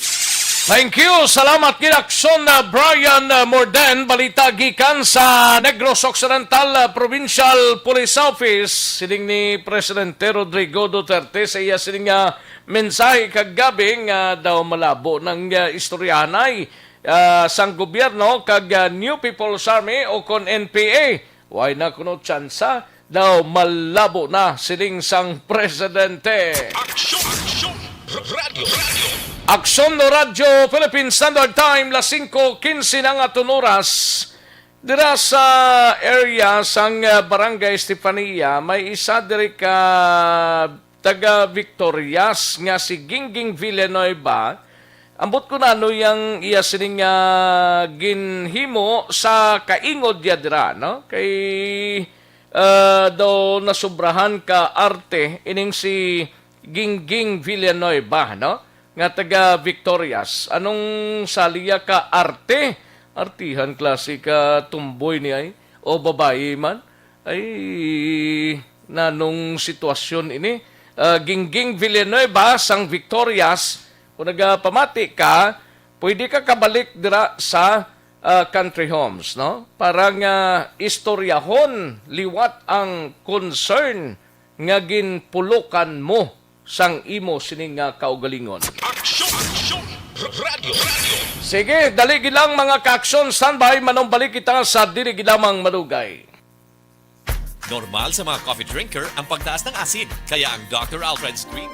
Thank you. Salamat gid, Aksyon, uh, Brian, uh, Morden. Balita gikan sa Negros Occidental, uh, Provincial Police Office. Siling ni Presidente Rodrigo Duterte sa iya siling nga mensahe kagabi nga daw malabo nang, uh, istoryahanay, uh, sang gobyerno kag, uh, New People's Army o kon N P A. Way na kuno tsansa, daw malabo na, siling sang presidente. Aksyon! Aksyon! R-, Radyo! Radyo! Aksyon no Radyo Philippine Standard Time, las singko quince na nga aton oras. Dira sa area sang, uh, Barangay Estefania, may isa diri ka taga Victorias nga si Gingging Villanueva, ambot ko na ano yang iya sining, ah, ginhimo sa kaingod niya dira, no? Kay, ah, daw nasubrahan ka arte ining si Gingging Villanueva, no? Nga taga Victorias. Anong saliya ka arte? Artihan klase ka tumboy ni ay, o babayi man. Ay, nanong sitwasyon ini? Ah, Gingging Villanueva sang Victorias, kung nagapamati ka, pwede ka kabalik dira sa, ah, Country Homes, no? Para nga istoryahon liwat ang concern nga ginpulokan mo sang imo sini nga kaugalingon. Aksyon! Aksyon! R-, Radyo! Radyo! Sige, dali gid lang, mga ka-aksyon. Standby, manumbalik kita sa dili gid lamang madugay. Normal sa mga coffee drinker ang pagtaas ng asid, kaya ang Doctor Alfred's Cream.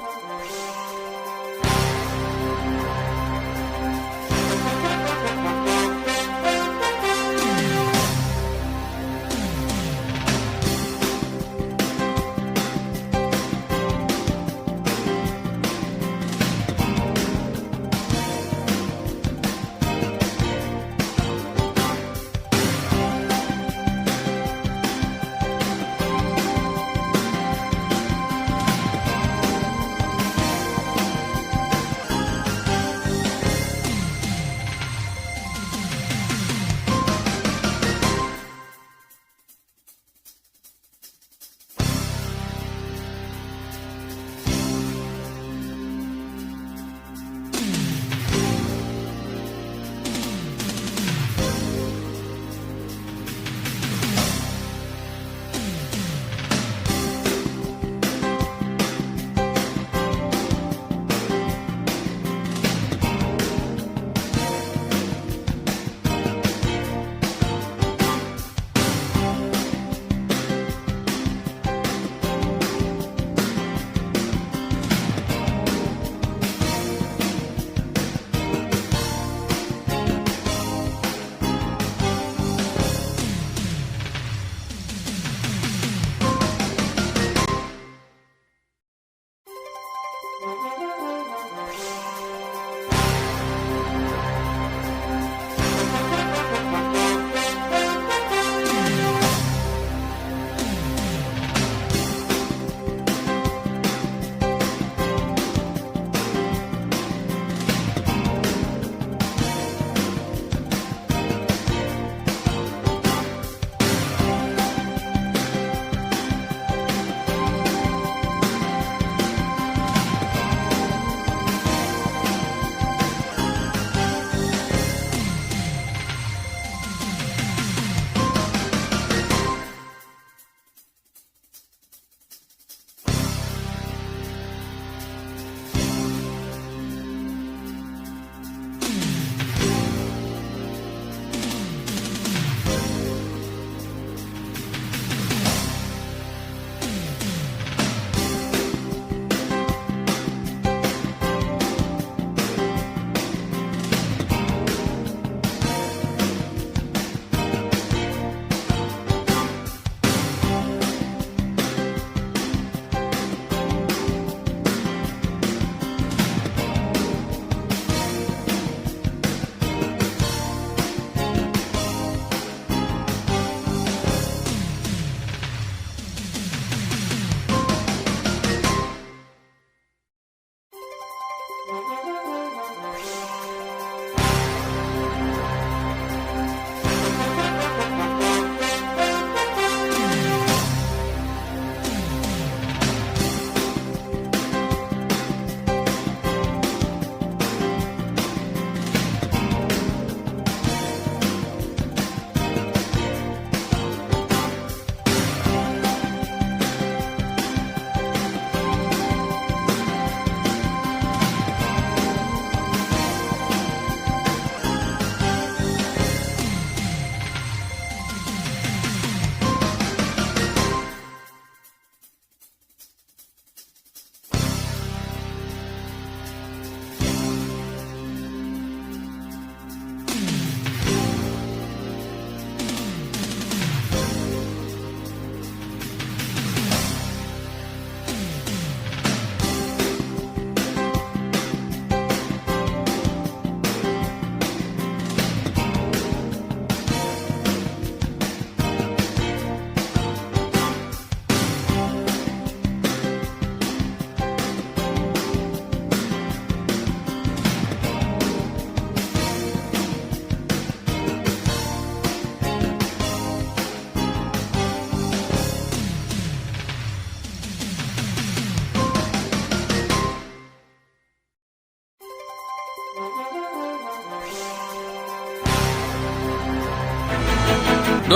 Do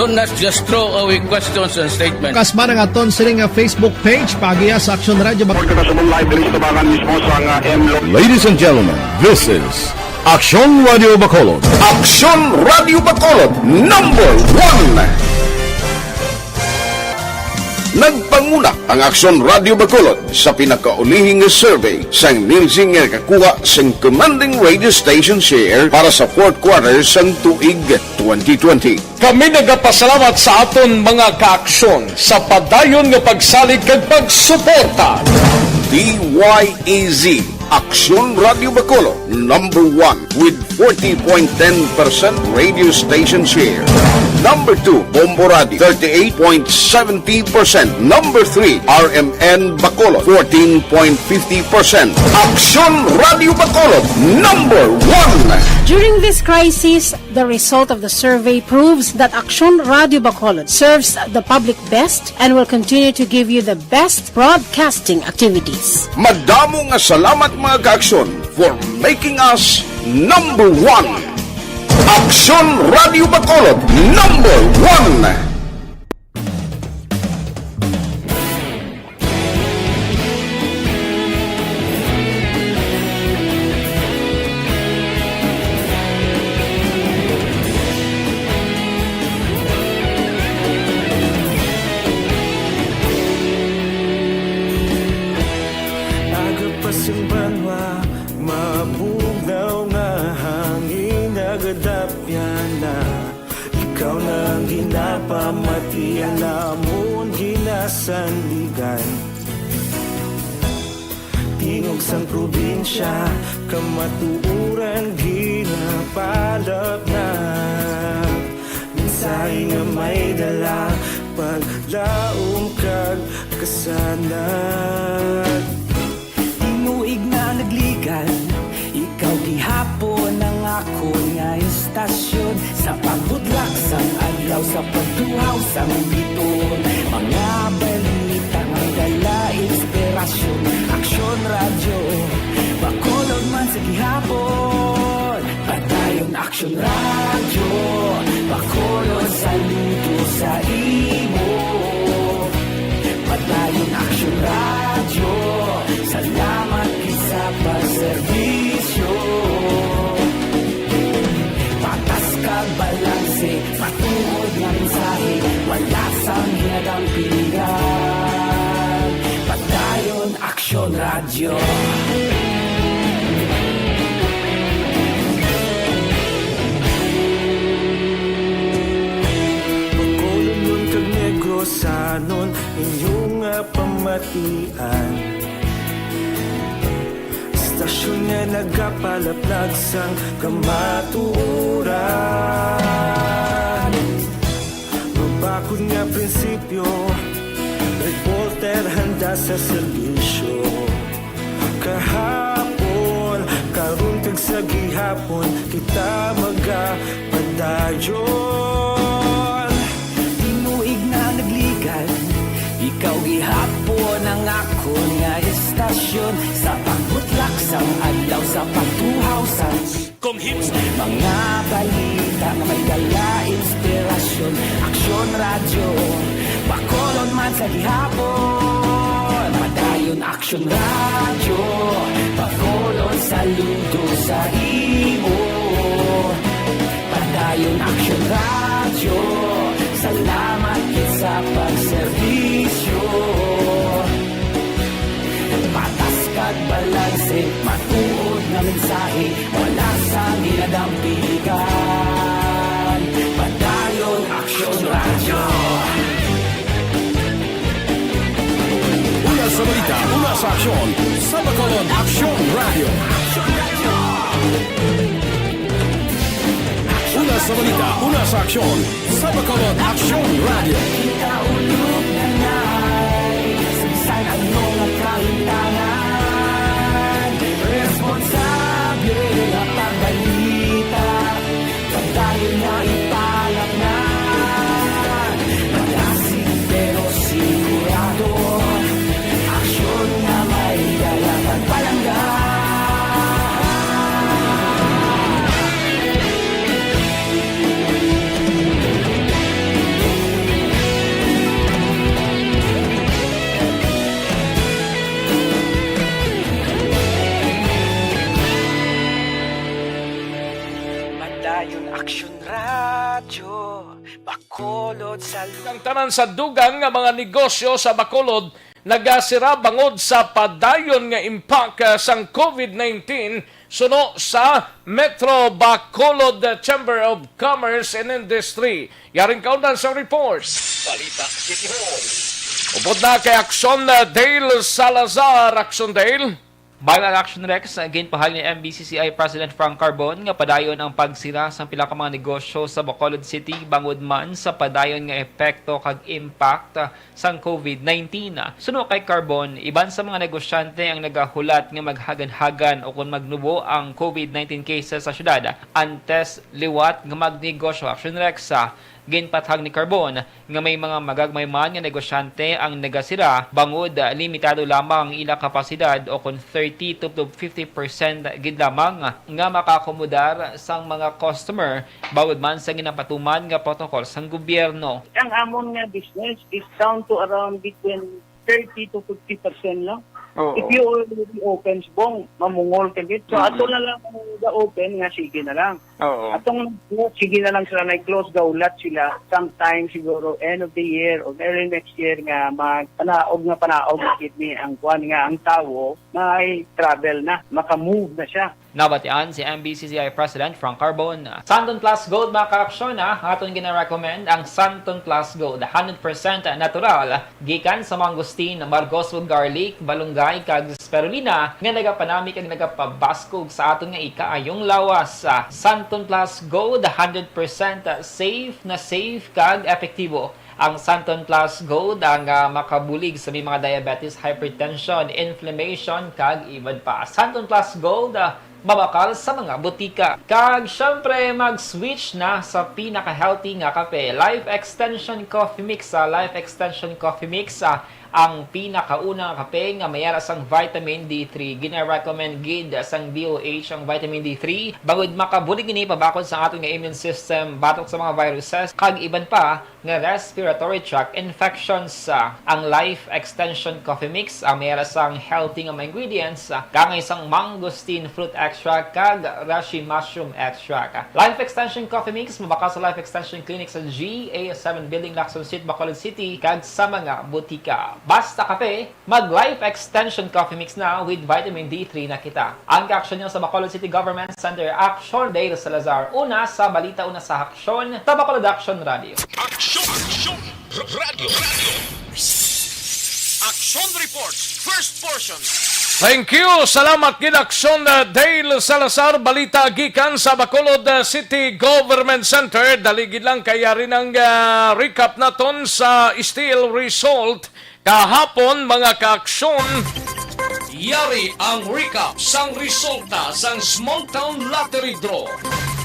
not just throw away questions and statements. Kas man ang aton sini nga Facebook page, paagiha sa Aksyon Radyo Bac- Report ka sa live diri sa tubangan mismo sa nga M Lo- Ladies and gentlemen, this is Aksyon Radio Bacolod. Aksyon Radio Bacolod, number one. Nagpanguna ang Aksyon Radio Bacolod sa pinakaulihing nga survey sang Nielsen nga nakakuha sang commanding radio station share para sa fourth quarter sang tuig twenty twenty. Kami nagapasalamat sa aton mga kaaksyon sa padayon nga pagsalig kag pagsuporta. D Y E Z, Aksyon Radio Bacolod, number one with forty point ten percent radio station share. Number two, Bombo Radio, thirty-eight point seventy percent. Number three, R M N Bacolod, fourteen point fifty percent. Aksyon Radio Bacolod, number one. During this crisis, the result of the survey proves that Aksyon Radio Bacolod serves the public best and will continue to give you the best broadcasting activities. Madamo nga salamat, mga kaaksyon, for making us number one. Aksyon Radio Bacolod, number one. Aga pa sing banwa, mabugnaw nga hangin, nagadapyan na. Ikaw na ang ginapamatian namon, ginasandigan. Tingog sang probinsya, kamatuoran ginapalapnap. Mensahe nga may dala, paglaom kag kasanag. Tinuig na nagligan, ikaw gihapon ang akon nga istasyon. Sa pagbutlak sang adlaw, sa pagtuhaw sang biton, mga balita nga dala inspirasyon. Aksyon Radyo, Bacolod man sa gihapon. Padayon Aksyon Radyo, Bacolod, saludo sa imo. Padayon Aksyon Radyo, salamat gid sa pagserbisyo. Patas kag balanse, matuod nga mensahe, wala sang ginadampigan. Padayon Aksyon Radyo. Bacolodnon kag Negrosanon, inyo nga pamatian. Istasyon nga nagapalaplag sang kamatuoran. Mabakod nga prinsipyo, reporter handa sa serbisyo. Kahapon, karon, kag sa gihapon, kita magapadayon. Tinuig na nagligan, ikaw gihapon ang akon nga istasyon. Sa pagbutlak sang adlaw, sa pagtuhaw sang Kong hits. Mga balita nga may dala inspirasyon. Aksyon Radyo, Bacolod man sa gihapon. Padayon Aksyon Radyo, Bacolod, saludo sa imo. Padayon Aksyon Radyo, salamat gid sa pagserbisyo. Patas kag balanse, matuod nga mensahe, wala sang ginadampigan. Padayon Aksyon Radyo. Una sa balita, una sa aksyon, sa Bacolod Aksyon Radyo. Una sa balita, una sa aksyon, sa Bacolod Aksyon Radyo. Kita ulog na nai, sa bisan ano nga kahimtangan, responsable nga pagbalita, padayon nga ipalapngan, malasig pero sigurado, aksyon nga may dala pagpalangga. Ayon Aksyon Radyo, Bacolod sa Ang tanan sa dugang nga mga negosyo sa Bacolod nagasira bangod sa padayon nga impact, ah, sang covid nineteen suno sa Metro Bacolod Chamber of Commerce and Industry. Yaring kaundan sa report. Balita City Hall. Upod na kay Aksyon, ah, Dale Salazar. Aksyon, Dale. Bayan Action Rex, ginpahayag ni M B C C I President Frank Carbon nga padayon ang pagsira sang pila ka mga negosyo sa Bacolod City bangod man sa padayon nga epekto kag impact sang covid nineteen. Suno kay Carbon, iban sa mga negosyante ang nagahulat nga maghagan-hagan o kon magnubo ang covid nineteen cases sa syudad antes liwat nga magnegosyo. Action Rex, ah, ginpatag ni Carbon nga may mga magagmay man nga negosyante ang nagasira bangod limitado lamang ang ila kapasidad o kon thirty to fifty percent gid lamang nga makakomodar sang mga customer bangod man sa ginapatuman nga protocol sang gobyerno. Ang amon nga business is down to around between thirty to fifty percent lang. Oo. If you already open, subong, mamungol ka gid. So, Mm. ato na lang ang ga-open nga sige na lang. Oo. Atong sige na lang sila, nag-close, gaulat sila. Sometime siguro end of the year or early next year nga magpanaog nga panaog na gid ni ang kwan nga ang tawo may travel na, maka-move na siya. Nabatian si M B C C I President Frank Carbon. Santon Plus Gold, mga ka-aksyon, ah, aton gina-recommend ang Santon Plus Gold, hundred percent natural, gikan sa mangosteen, margoso, garlic, balunggay, kag spirulina, nga nagapanami kag nagapabaskog sa aton nga ikaayong lawas. Ah, Santon Plus Gold, hundred percent safe na safe kag epektibo. Ang Santon Plus Gold ang, ah, makabulig sa may mga diabetes, hypertension, inflammation, kag iban pa. Santon Plus Gold, ah, mabakal sa mga butika. Kag syempre, mag-switch na sa pinaka-healthy nga kape, Life Extension Coffee Mix. Sa Life Extension Coffee Mix, ah, ang pinakauna nga kape nga may ara sang vitamin D three. Gina-recommend gid sang D O H ang vitamin D three, bangod makabulig ini pabakod sa aton nga immune system batok sa mga viruses kag iban pa nga respiratory tract infections. Ah, ang Life Extension Coffee Mix, ah, may ara sang healthy nga mga ingredients, ah, kaangay sang mangosteen fruit extract kag reishi mushroom extract. Life Extension Coffee Mix mabakal sa Life Extension Clinic sa G A seven Building, Lacson Street, Bacolod City, kag sa mga butika. Basta kape, mag Life Extension Coffee Mix na with vitamin D three na kita. Ang kaaksyon niyo sa Bacolod City Government Center. Aksyon, Dale Salazar. Una sa balita, una sa aksyon, sa Bacolod Action Radio. Aksyon! Aksyon! R-, Radyo! Radyo! Action Report, first portion. Thank you. Salamat gid, Aksyon, uh, Dale Salazar. Balita gikan sa Bacolod, uh, City Government Center. Dali gid lang kay yari nang, uh, recap naton sa steel result kahapon, mga kaaksyon. Yari ang recap sang resulta sang Small Town Lottery Draw.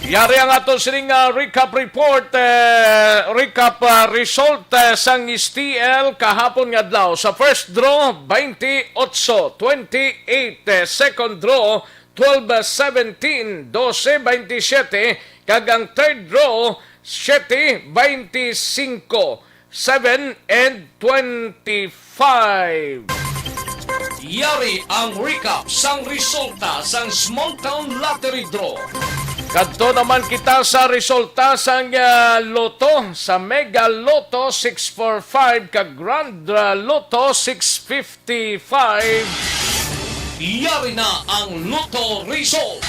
Yari ang ato sining, ah, recap report, eh, recap, ah, result, eh, sang S T L kahapon nga adlaw. Sa first draw, twenty-eight, twenty-eight, eh, second draw, twelve seventeen, dose twenty-seven, kag ang third draw, siyete twenty-singko, seven and twenty-five. Yari ang recap sang resulta sang Small Town Lottery Draw. Kadto naman kita sa resulta sang, ah, Lotto, sa Mega Lotto six four five kag Grand, ah, Lotto six fifty-five. Yari na ang Lotto result.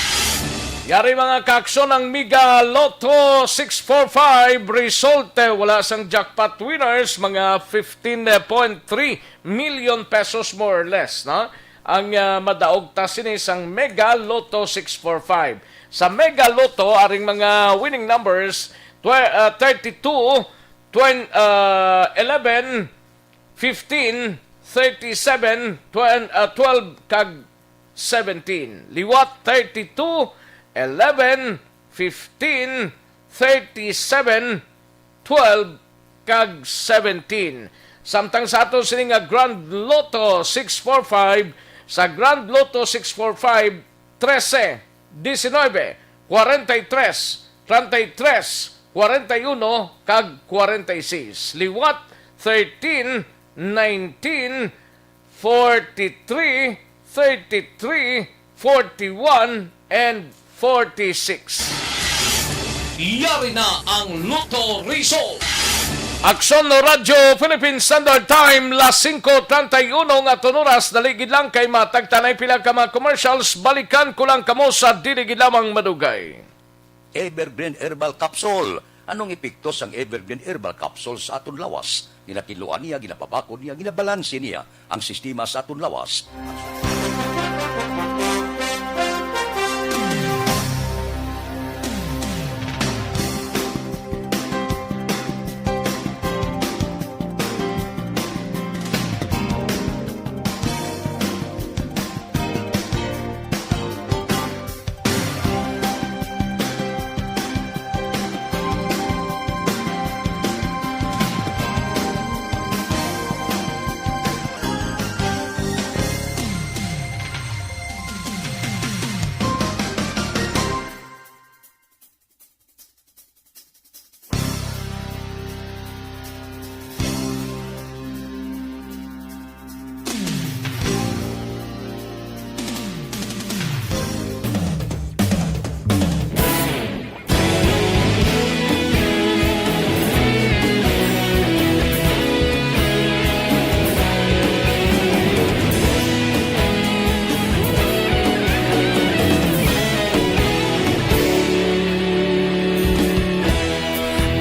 Yari, mga kaaksyon, ang Mega Lotto six four five result. Eh, wala sang jackpot winners, mga fifteen point three million pesos, more or less, no? Ang, ah, madaog ta sini sang Mega Lotto six four five. Sa Mega Lotto, aring mga winning numbers, twe-, ah, thirty-two, twen-, ah, eleven, fifteen, thirty-seven, twen-, ah, twelve, kag seventeen. Liwat, thirty-two, eleven, fifteen, thirty-seven, twelve, kag seventeen. Samtang sa ato sini nga Grand Lotto six four five, sa Grand Lotto six four five, trese, diecinuebe, cuarenta y tres, treinta y tres, cuarenta y uno, kag cuarenta y seis. Liwat, thirteen, nineteen, forty-three, thirty-three, forty-one, and forty-six. Yari na ang Lotto Result. Aksyon Radyo Philippine Standard Time, las singko treinta y uno nga aton oras. Dali gid lang kay matagtanay pila ka mga commercials. Balikan ko lang kamo sa dili gid lamang madugay. Evergreen Herbal Capsule. Anong epekto sang Evergreen Herbal Capsule sa aton lawas? Ginakiluan niya, ginapabakod niya, ginabalanse niya ang sistema sa aton lawas.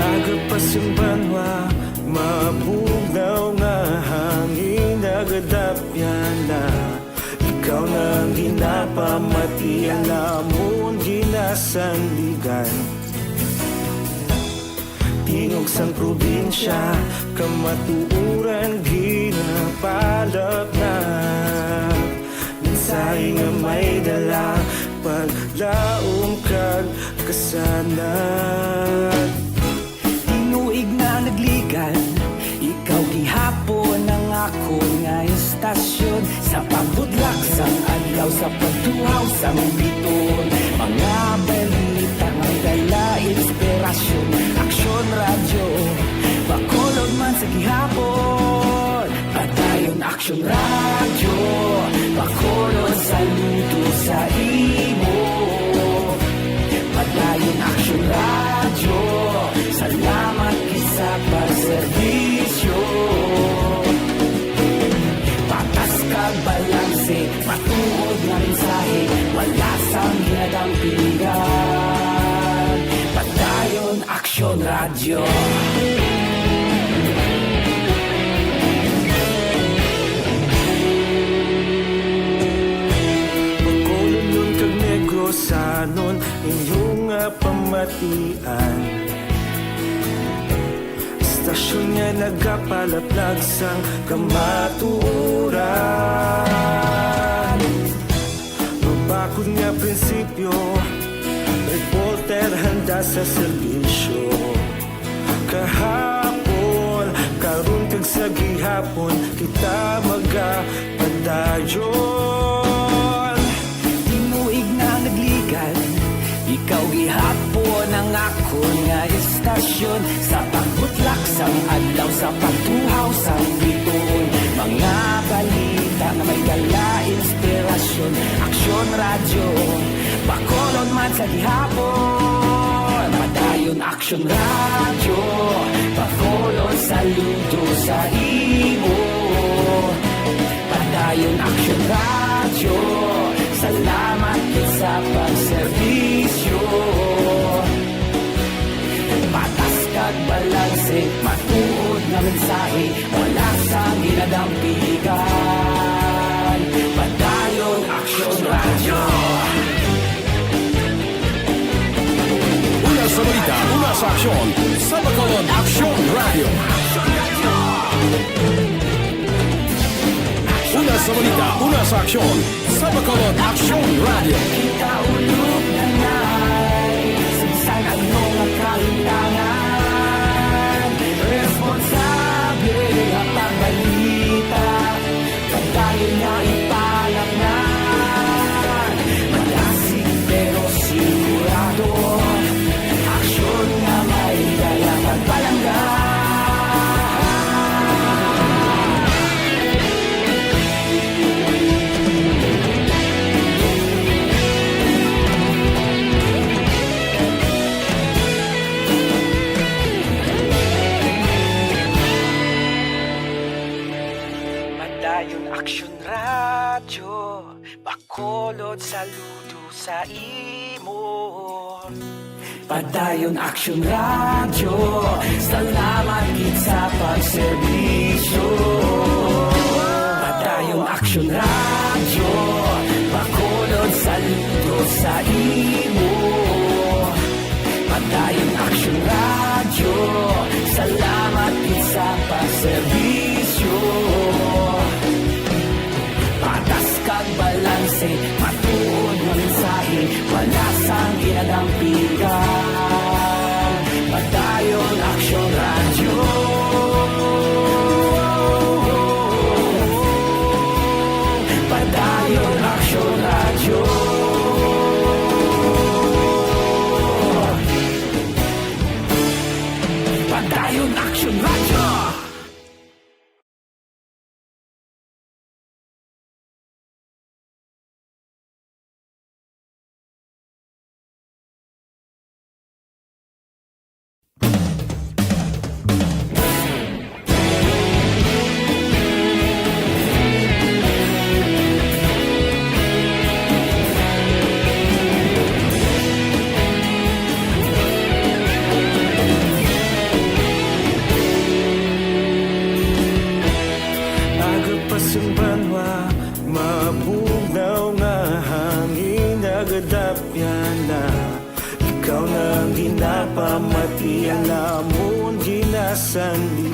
Aga pa sing banwa, mabugnaw nga hangin, nagadapyan na. Ikaw na ang ginapamati, ang amon ginasandigan. Tingog sang probinsya, kamatuoran ginapalapnag. Mensahe nga may dala, paglaom kag kasanag. Tinuig na nagligan, ikaw gihapon ang akon nga istasyon. Sa pagbudlak sang adlaw, sa pagtuhaw sang biton, mga balita nga may dala inspirasyon. Aksyon Radyo, Bacolod man sa gihapon. Padayon Aksyon Radyo, Bacolod, saludo sa imo. Padayon Aksyon Radyo, salamat gid sa pagserbisyo. Patas kag balanse, matuod nga mensahe, wala sang ginadampigan. Padayon Aksyon Radyo. Bacolodnon kag Negrosanon, inyo nga pamatian. Istasyon nga nagapalaplag sang kamatuoran. Mabakod nga prinsipyo, reporter handa sa serbisyo. Kahapon, karon, kag sa gihapon, kita magapadayon. Tinuig na nagligan, ikaw gihapon ang akon nga istasyon. Sa pagbutlak sang adlaw, sa pagtuhaw sang bituon, mga balita nga may dala inspirasyon. Aksyon Radyo, Bacolod man sa gihapon. Padayon Aksyon Radyo, Bacolod, saludo sa imo. Padayon Aksyon Radyo, salamat gid sa pagserbisyo. Patas kag balanse, matuod nga mensahe, wala sang ginadampigan. Padayon Aksyon Radyo. Una sa balita, una sa aksyon, sa Bacolod Aksyon Radyo. Una sa balita, una sa aksyon, sa Bacolod Aksyon Radyo. Kita ulog na nay, sa bisan ano nga kahimtangan, responsable nga pagbalita. Padayon nga ipalapnan, malasig pero sigurado. Aksyon nga may dala pagpalangga. Saludo sa imo. Padayon Aksyon Radyo, salamat gid sa pagserbisyo. Padayon Aksyon Radyo, Bacolod, saludo sa imo. Padayon Aksyon Radyo, salamat gid sa pagserbisyo. Patas kag balanse, matuod nga mensahe, wala sang ginadampigan. Padayon Aksyon Radyo. Padayon Aksyon Radyo. Padayon Aksyon Radyo. Agapasimbanwa, mabugnaw nga hangin, nagadapyan na. Ikaw na ang ginapamati, ang amon ginasandi.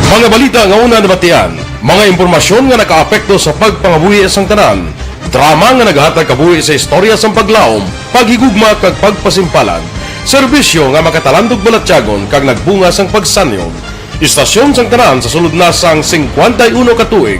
Mga balita nga una nabatian, mga impormasyon nga nakaapekto sa pagpangabuhi sang tanan, drama nga nagahatag kabuhi sa istorya sang paglaom, paghigugma kag pagpasimpalan, serbisyo nga makatalandog balatyagon kag nagbunga sang pagsanyon. Istasyon sang tanan sa sulod na sang singkwenta y uno ka tuig.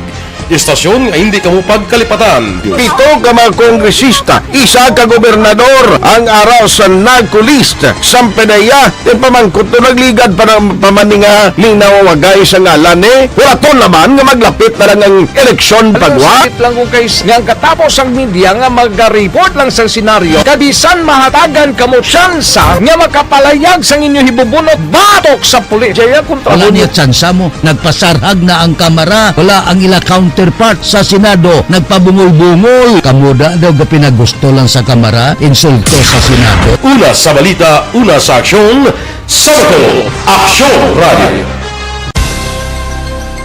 Istasyon nga hindi kamo pagkalipatan. Pito ka mga kongresista, isa ka gobernador ang ara sa NAGCO list. Sampe na iya, ti pamangkot to nagligad pa ng pamaninga ni nawawagay sa ngalan ni. Wala to naman nga maglapit na lang ang eleksyon pagwa. Sakit lang kung kay nga ang katapos ang media nga magareport lang sa senaryo, kabisan mahatagan kamo tsansa nga makapalayag sang inyo hibubunot batok sa pulis. Jaya kontra Wala mo. Niya tsansa mo. Nagpasarhag na ang Kamara. Wala ang ila counterpart sa Senado. Nagpabungol-bungol. Kamo da daw gapinagusto lang sa Kamara, insulto sa Senado. Una sa balita, una sa aksyon, sa Bacolod, Aksyon Radio.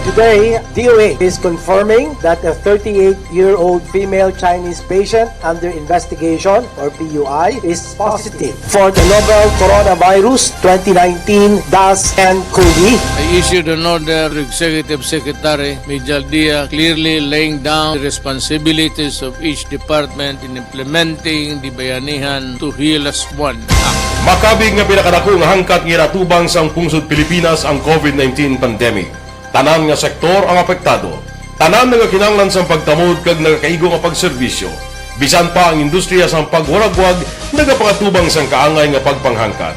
Today, D O A is confirming that a thirty-eight-year-old female Chinese patient under investigation, or P U I, is positive for the novel coronavirus twenty nineteen dash N COVID. I issued an order to Executive Secretary Mijal Dia, clearly laying down the responsibilities of each department in implementing the Bayanihan to Heal As One Act. Makabig nga pinakadako nga hangkat nga ginatubang sang pungsod Pilipinas ang COVID nineteen pandemic. Tanan nga sektor ang apektado. Tanan nagakinahanglan sang pagtamod kag nagakaigo nga pagserbisyo. Bisan pa ang industriya sang pagwaragwag nagapangatubang sang kaangay nga pagpanghangkat.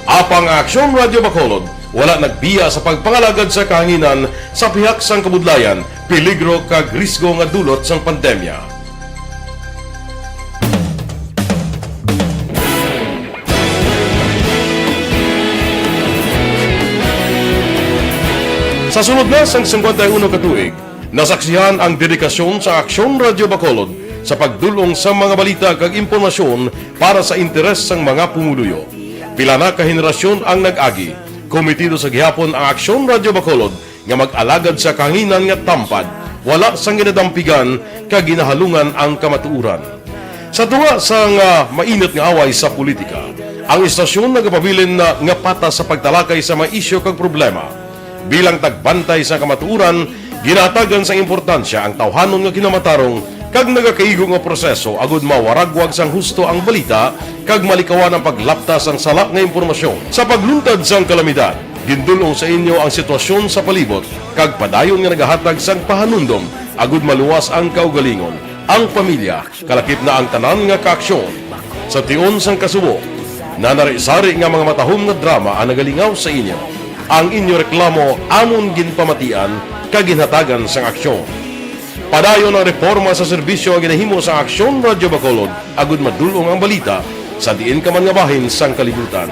Apang ang Aksyon Radio Bacolod wala nagbiya sa pagpangalagad sa kahanginan sa pihak sang kabudlayan, peligro kag risgo nga dulot sang pandemya. Sa sulod na sang singkwenta y uno ka tuig, nasaksihan ang dedikasyon sa Aksyon Radio Bacolod sa pagdul-ong sa mga balita kag impormasyon para sa interes sang mga pumuluyo. Pila na ka henerasyon ang nag-agi. Komitido sa gihapon ang Aksyon Radio Bacolod nga mag-alagad sa kahanginan nga tampad, wala sang ginadampigan kag ginahalungan ang kamatuoran. Sa tunga sang, ah, mainit nga away sa politika, ang istasyon nagapabilin na nga patas sa pagtalakay sa mga isyu kag problema. Bilang tagbantay sa kamatuoran, ginahatagan sang importansya ang tawhanon nga kinamatarong kag nagakaigo nga proseso agud mawaragwag sang husto ang balita kag malikawan ang paglapta sang sala nga impormasyon. Sa pagluntad sang kalamidad, gindul-ong sa inyo ang sitwasyon sa palibot kag padayon nga nagahatag sang pahanumdom agud maluwas ang kaugalingon, ang pamilya, kalakip na ang tanan nga kaaksyon. Sa tion sang kasubo, nanari-sari nga mga matahom nga drama ang nagalingaw sa inyo. Ang inyo reklamo amon ginpamatian kag ginhatagan sang aksyon. Padayon ang reporma sa serbisyo nga ginahimo sa Aksyon Radio Bacolod agud madul-ong ang balita sa diin ka man nga bahin sang kalibutan.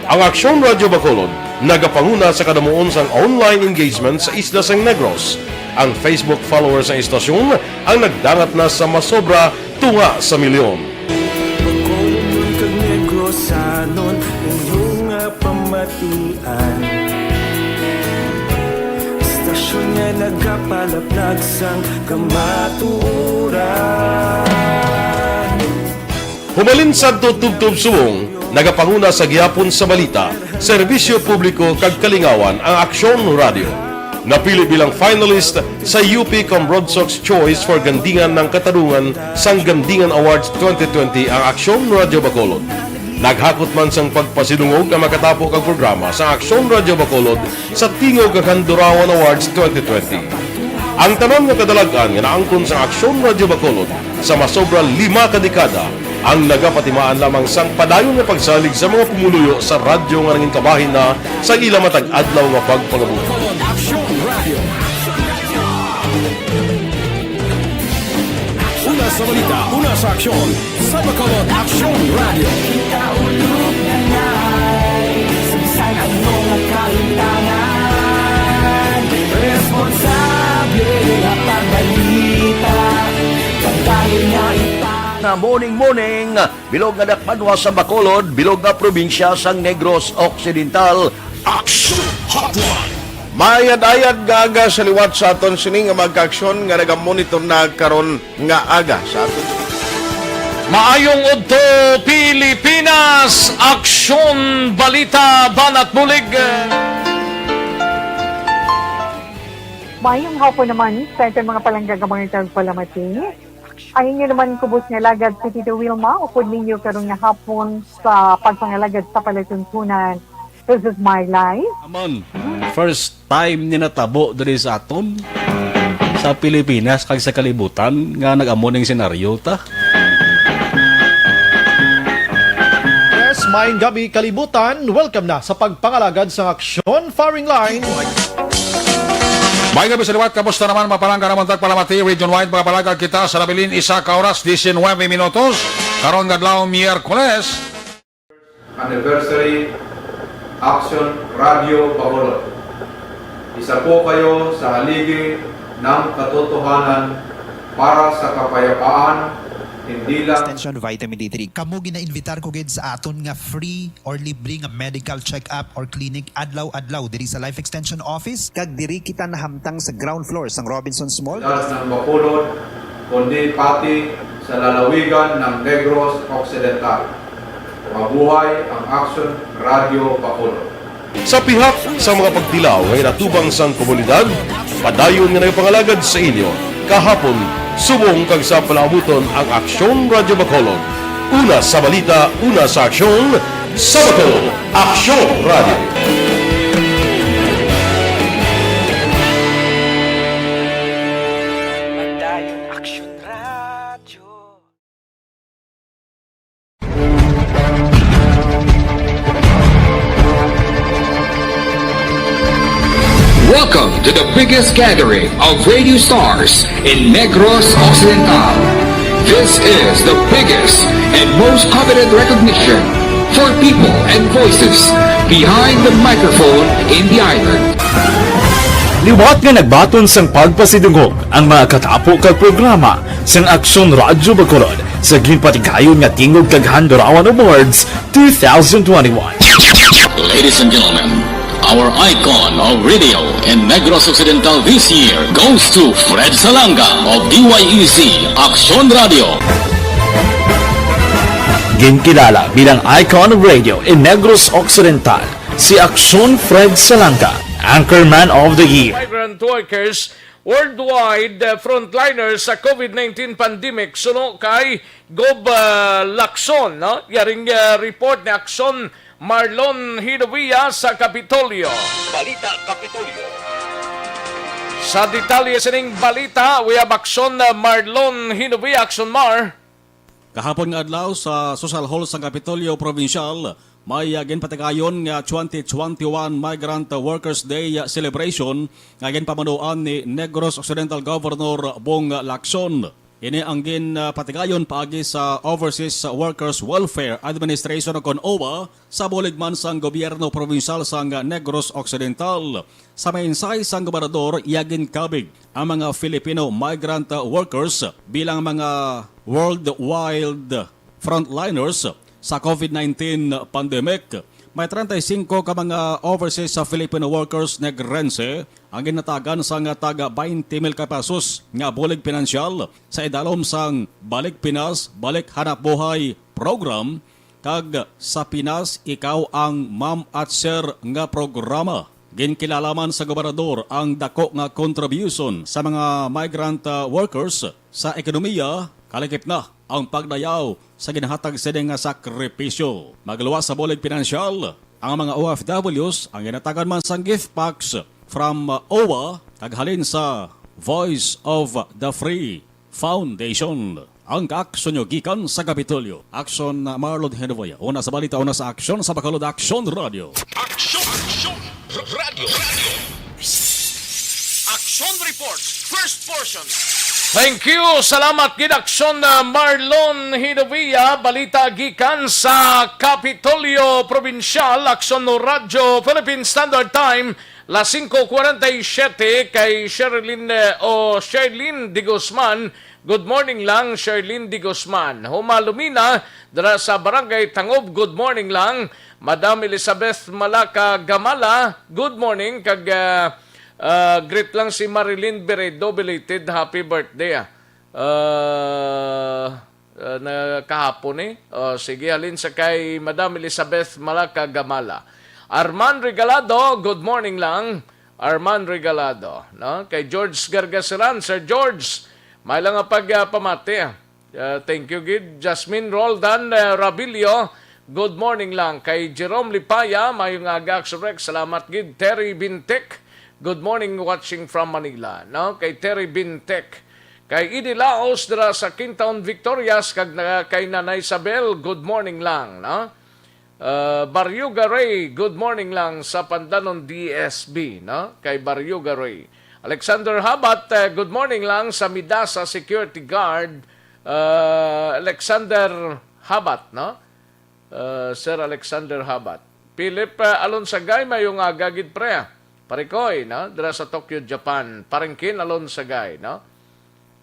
Ang Aksyon Radyo Bacolod nagapanguna sa kadamuon sang online engagement sa isla sang Negros. Ang Facebook followers sang istasyon ang nagdangat na sa masobra tunga sa milyon. Bacolod kag Negrosanon, inyo nga pamatian. Istasyon nga nagapalaplag sang kamatuoran. Humalin sadto tubtob subong, nagapanguna sa gihapon sa balita, serbisyo publiko kag kalingawan ang Aksyon Radio. Napili bilang finalist sa U P Cambrodsoc's Choice for Gandingan ng Katarungan sang Gandingan Awards twenty twenty ang Aksyon Radio Bacolod. Naghakot man sang pagpasidungog ang makatapo kag programa sa Aksyon Radio Bacolod sa Tingog kag Handurawan Awards twenty twenty. Ang tanan nga kadalag-an nga naangkon sang Aksyon Radio Bacolod sa masobra lima ka dekada ang nagapatimaan lamang sang padayon nga pagsalig sa mga pumuluyo sa radyo nga nangin kabahin na sa ila matag adlaw nga pagpangabuhi. Aksyon Radio. Una sa balita, una sa aksyon, sa Bacolod Aksyon Radio. Kita ulog na ngay, sabisan ang mga kahintangan. Responsable nga pagbalita, pagdayon nga ita. Nga morning, morning, bilog nga dakpanwa sa Bacolod, bilog nga probinsya sang Negros Occidental. Action Hotline. Mayad-ayad nga aga sa liwat sa aton sini nga mga kaaksyon nga nagamonitor na karon nga aga sa aton. Maayong udto, Pilipinas! Aksyon, balita, banat bulig. Mayong hapon naman sa aton mga palangga nga mga tagpalamati. Ang inyo naman kubos nga alagad si Tito Wilma, upod ninyo karon nga hapon sa pagpangalagad sa palatuntunan. This is my life. Aman, first time ni natabo diri sa aton, sa Pilipinas kag sa kalibutan nga nag-amo ning senaryo ta. Yes, maayong gabi, kalibutan. Welcome na sa pagpangalagad sa aksyon firing line. Maayong gabi sa liwat, kamusta naman, mga palangga namon tagpalamati? Region wide, mga palangga, kita sa nabilin isa ka oras, diecinuebe minutos. Karon nga adlaw, Miyerkules. Anniversary Action Radio Bacolod. Isa po kayo sa haligi ng katotohanan para sa kapayapaan, hindi lang Extension Vitamin D three. Kamo ginainvitar ko gid sa aton nga free or libre nga medical check-up or clinic adlaw-adlaw diri sa Life Extension Office. Kag diri kita nahamtang sa ground floor sang Robinsons Mall. Siyudad ng Bacolod, kundi pati sa lalawigan ng Negros Occidental. Mabuhay ang Action Radio Bacolod. Sa pihak sa mga pagtilaw nga ginatubang sang komunidad, padayon nga nagapangalagad sa inyo kahapon, subong kag sa palaabuton ang Aksyon Radio Bacolod. Una sa balita, una sa aksyon, sa Bacolod, Aksyon Radio. Padayon Aksyon Radio. Welcome to the biggest gathering of radio stars in Negros Occidental. This is the biggest and most coveted recognition for people and voices behind the microphone in the island. Liwat nga nagbaton sang pagpasidungog ang mga katapo kag programa sang Aksyon Radyo Bacolod sa ginpatigayon nga Tingog kag Handurawan Awards two thousand twenty-one. Ladies and gentlemen, our icon of radio in Negros Occidental this year goes to Fred Salanga of D Y E C Aksyon Radio. Ginkilala bilang icon of radio in Negros Occidental si Aksyon Fred Salanga, Anchorman of the Year. Migrant workers worldwide, uh, frontliners sa COVID nineteen pandemic, suno kay Gob, uh, Lacson, no? Yaring, uh, report ni Aksyon Marlon Hinovia sa Kapitolyo. Balita Kapitolyo. Sa detalye sining balita, we have Aksyon, uh, Marlon Hinovia, Aksyon Mar. Kahapon nga adlaw sa Social Hall sang Kapitolyo Provincial, may, ah, ginpatigayon nga twenty twenty-one Migrant Workers Day, ah, celebration nga ginpamanuan ni Negros Occidental Governor Bong Lacson. Ini ang ginpatigayon paagi sa Overseas Workers Welfare Administration o kon OWWA sa bulig man sang gobyerno probinsyal sang Negros Occidental. Sa mensahe sang gobernador, iya ginkabig ang mga Filipino migrant workers bilang mga worldwide frontliners sa COVID nineteen pandemic. May treinta y cinco ka mga overseas sa Filipino workers Negrense ang ginatagan sang tag twenty mil ka pesos nga bulig pinansyal sa idalom sang Balik Pinas, Balik Hanapbuhay Program kag Sa Pinas, Ikaw ang Ma'am at Sir nga programa. Ginkilala man sa gobernador ang dako nga contribution sa mga migrant, ah, workers sa ekonomiya, kalakip na ang pagdayaw sa ginahatag sini nga sakripisyo. Magluwas sa bulig pinansyal ang mga O F Ws, ang ginatagan man sang gift packs from, uh, OWWA kag halin sa Voice of the Free Foundation. Ang kaaksyon nyo gikan sa Kapitolyo. Aksyon, uh, Marlon Henvoya. Una sa balita, una sa aksyon sa Bacolod Aksyon Radio. Aksyon! Aksyon! Radyo! Radyo! Action Report, first portion. Thank you. Salamat gid, Aksyon, uh, Marlon Hidovia. Balita gikan sa Kapitolyo Probinsyal, Aksyon Radyo, Philippine Standard Time, las singko kwarenta y siyete, kay Sherilyn, uh, o Sherlyn de Guzman. Good morning lang, Sherlyn de Guzman. Huma Lumina, dira sa Barangay Tangob, good morning lang. Madam Elizabeth Malaka Gamala, good morning. Kag, ah, ah, greet lang si Marilyn Beredo, belated happy birthday, ah. Ah, ah, na kahapon, eh. Oh, sige, halin sa kay Madam Elizabeth Malaka Gamala. Arman Regalado, good morning lang. Arman Regalado, no? Kay George Gargasaran, Sir George, may lang nga pag, ah, pamati, ah. Ah, thank you gid. Jasmine Roldan, ah, Rabilio, good morning lang. Kay Jerome Lipaya, mayong aga, Aksyon Rex. Salamat gid. Terry Bintek, good morning, watching from Manila, no? Kay Terry Bintek. Kay Idi Laos dira sa Quintaon Victorias, kag na, kay Nanay Isabel, good morning lang, no? Uh, Barrio Garay, good morning lang sa Pandanon D S B, no? Kay Barrio Garay. Alexander Habat, uh, good morning lang sa Midasa Security Guard, uh, Alexander Habat, no? Uh, Sir Alexander Habat. Philip, uh, Alonsagay, mayong aga gid, pre. Parikoy, no? Dira sa Tokyo, Japan. Parengkin Alonsagay, no?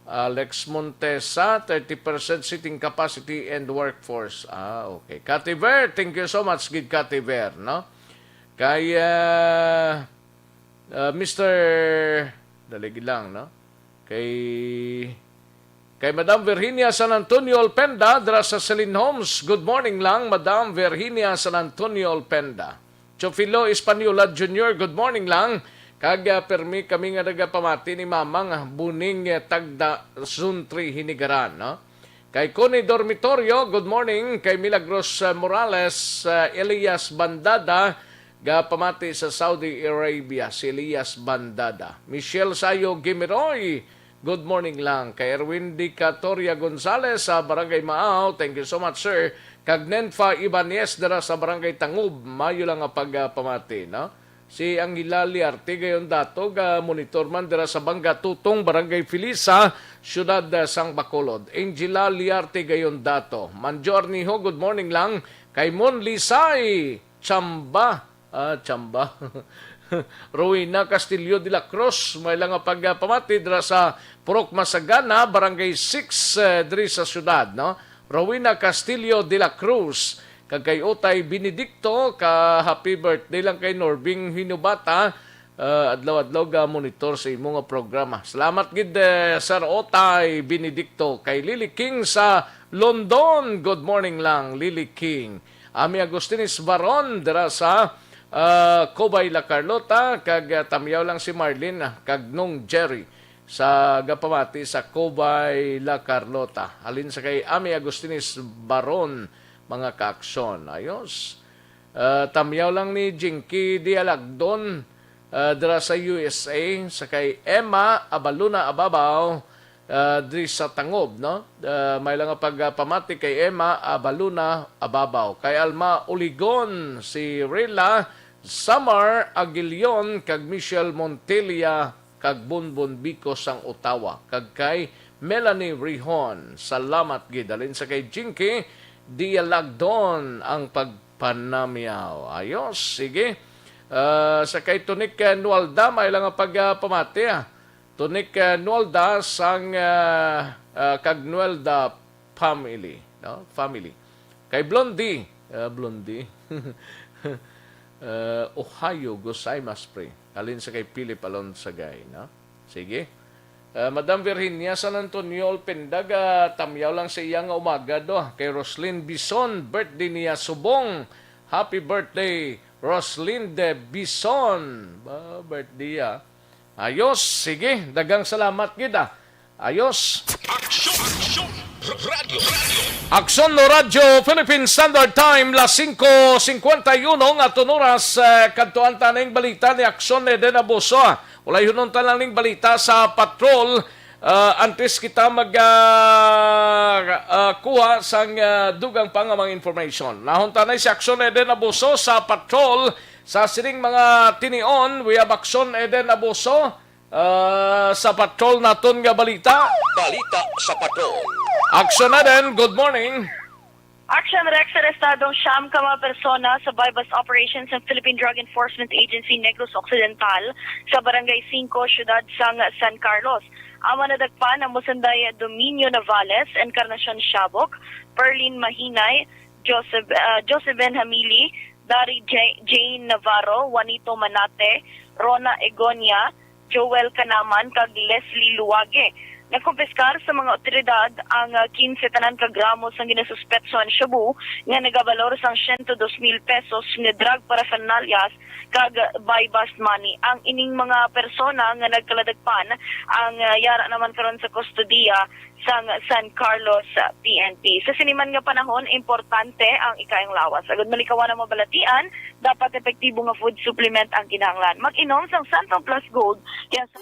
Alex Montesa, thirty percent seating capacity and workforce. Ah, okay. Kativer, thank you so much, gid Kativer, no? Kay, ah, ah, Mister Dalig lang, no? Kay, kay Madam Virginia San Antonio Alpenda, dira sa Celine Homes. Good morning lang, Madam Virginia San Antonio Alpenda. Chofilo Española Junior, good morning lang. Kag, ah, permi kami nga nagapamati ni Mamang Buning, eh, Tagda, Zone three, Hinigaran, no? Kay Connie Dormitorio, good morning. Kay Milagros, ah, Morales, ah, Elias Bandada, gapamati sa Saudi Arabia, si Elias Bandada. Michelle Sayo Gimiroy, good morning lang. Kay Erwin Dicatoria Gonzalez sa Barangay Maaw, thank you so much, sir. Kag Nenfa Ibanez dira sa Barangay Tangub, mayo lang nga pagpamati, no? Si Angela Liarte gayon dato, ga monitor man dira sa Bangga Tutong, Barangay Felisa, Siyudad, ah, sang Bacolod. Angela Liarte gayon dato. Manjo Arnijo, good morning lang. Kay Mon Lisay, Chamba, ah, Chamba. Rowena Castillo de la Cruz, may lang nga pagpamati dira sa Purok Masagana, Barangay six, eh, diri sa siyudad, no? Rowena Castillo de la Cruz, kag kay Utay Benedicto, ka happy birthday lang kay Norbing Hinubata, ah, adlaw-adlaw ga monitor sa imo nga programa. Salamat gid, eh, Sir Utay Benedicto. Kay Lily King sa London, good morning lang, Lily King. Ami Agustines Baron dira sa, ah, Cubay, La Carlota, kag, ah, tamyaw lang si Marlene, ah, kag Nong Jerry sa gapamati sa Cubay, La Carlota. Halin sa kay Ami Agustines Baron, mga kaaksyon. Ayos. Ah, tamyaw lang ni Jinky Dialagdon, ah, dira sa U S A, sa kay Emma Abaluna Ababaw, ah, diri sa Tangob, no? Ah, may lang nga pagpamati kay Emma Abaluna Ababaw, kay Alma Uligon, si Rila Samar Aguilion, kag Michelle Montilla, kag Bonbon Bico sang Ottawa, kag kay Melanie Rihon, salamat gid. Halin sa kay Jinky Dialagdon ang pagpanamyaw. Ayos, sige. Ah, sa kay Tunic, ah, Nualda, may lang ang pagpamati, ah. Tunic, ah, Nualda sang, ah, ah, kag Nualda family, no? Family. Kay Blondie, ah, Blondie. Ah, Ohio, gozaimasu, pre. Halin sa kay Philip Alonsagay, no? Sige. Ah, Madam Virginia San Antonio Olpenda, ah, tamyaw lang sa iya nga umaga do. Kay Roslyn Bison, birthday niya subong. Happy birthday, Roslyn de Bison. Ba, birthday, ah. Ayos, sige, daghang salamat gid, ah. Ayos. Aksyon, aksyon, radyo, radyo. Aksyon no Radyo Philippine Standard Time, las singko singkwenta y uno nga aton oras, eh, kadtuan ta ning balita ni Aksyon Eden Abuso. Walay hunong ta lang ning balita sa patrol. Ah, antes kita mag, ah, ah, kuha sang, ah, dugang pa nga mga information. Nahuntanay si Aksyon Eden Abuso sa patrol sa sining mga tinion. We have Aksyon Eden Abuso, ah, sa patrol naton nga balita. Balita sa patrol. Aksyon Eden, good morning. Action Rex, arestado ang siyam ka mga persona sa buy-bust operation sang Philippine Drug Enforcement Agency Negros Occidental sa Barangay Cinco, siyudad sang San Carlos. Ang mga nadakpan amo sanday Dominio Navales, Encarnacion Shabok, Perlin Mahinay, Joseph, ah, Joseph Ben Hamili, Dari J-, Jane Navarro, Juanito Manate, Rona Egonia, Joel Canaman, kag Leslie Luwage. Nagkumpiskar sa mga awtoridad ang, ah, quince tanan ka gramo sang ginasuspetsohan shabu nga nagabalor sang siyento dos mil pesos nga drug paraphernalia kag buy-bust money. Ang ining mga persona nga nagkaladakpan ang, ah, yara naman karon sa kustodiya sang San Carlos, ah, P N P. Sa sini man nga panahon, importante ang ikayang lawas. Agud malikawan ang mga balatian, dapat epektibo nga food supplement ang kinahanglan. Mag-inom sang Santon Plus Gold, kaya sa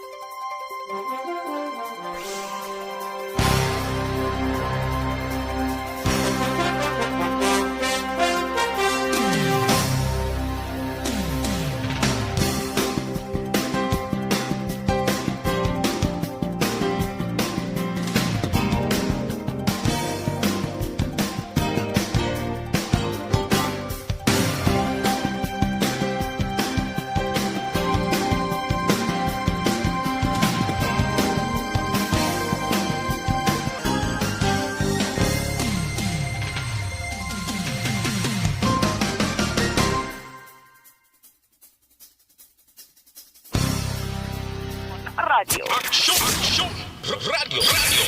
Radyo. Aksyon! Aksyon! Radyo! Radyo!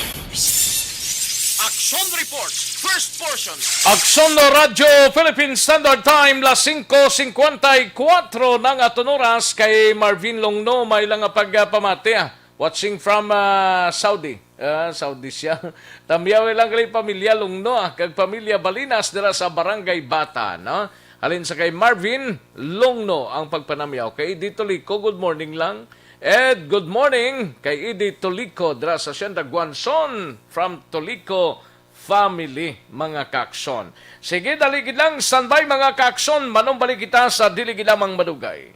Aksyon Report, first portion. Aksyon Radyo Philippine Standard Time, las singko singkwenta y kuwatro na nga aton oras. Kay Marvin Longno, may lang nga pagpamati, ah. Watching from, ah, Saudi. Ah, Saudi siya. Tamyaw lang kay pamilya Longno, ah, kag pamilya Balinas dira sa Barangay Bata, no? Halin sa kay Marvin Longno ang pagpanamyaw. Kay Edith Tolico, good morning lang. Ed, good morning. Kay Edith Tolico dira sa Hacienda Guanzon from Tolico family, mga kaakson. Sige, dali gid lang, standby, mga kaakson. Manumbalik kita sa dili gid lamang madugay.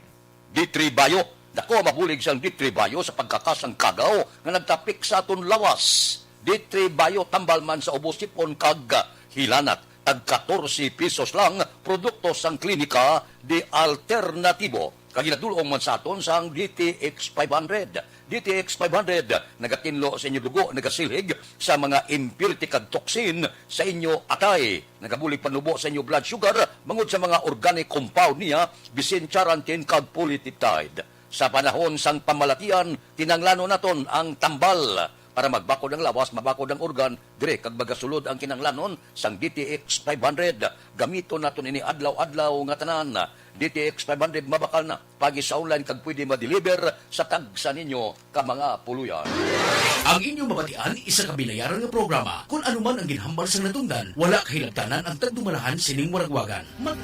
D three Bio. Dako ang mabulig sang D three Bio sa pagkakas sang kagaw nga nagtapik sa aton lawas. D three Bio, tambal man sa ubo, sipon kag hilanat. Tag katorse pesos lang, produkto sang Klinika de Alternatibo. Kag ginadul-ong man sa aton sang D T X five hundred. D T X five hundred, nagatinlo sa inyo dugo, nagasilhig sa mga impurity kag toxin sa inyo atay. Nagabulig panubo sa inyo blood sugar bangod sa mga organic compound niya, bisin charantin kag polypeptide. Sa panahon sang pamalatian, kinahanglanon naton ang tambal para magbakod ang lawas, mabakod ang organ, dire kag magasulod ang kinahanglanon sang D T X five hundred. Gamiton naton ini adlaw-adlaw nga tanan. D T X five hundred mabakal na. Pagi sa online kag pwede ma-deliver sa tagsa ninyo ka mga puloy-an. Ang inyo mabatian, isa ka binayaran nga programa. Kon ano man ang ginhambal sang natundan, wala kahilabtanan ang tagdumalahan sining waragwagan. Mag-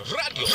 Radyo.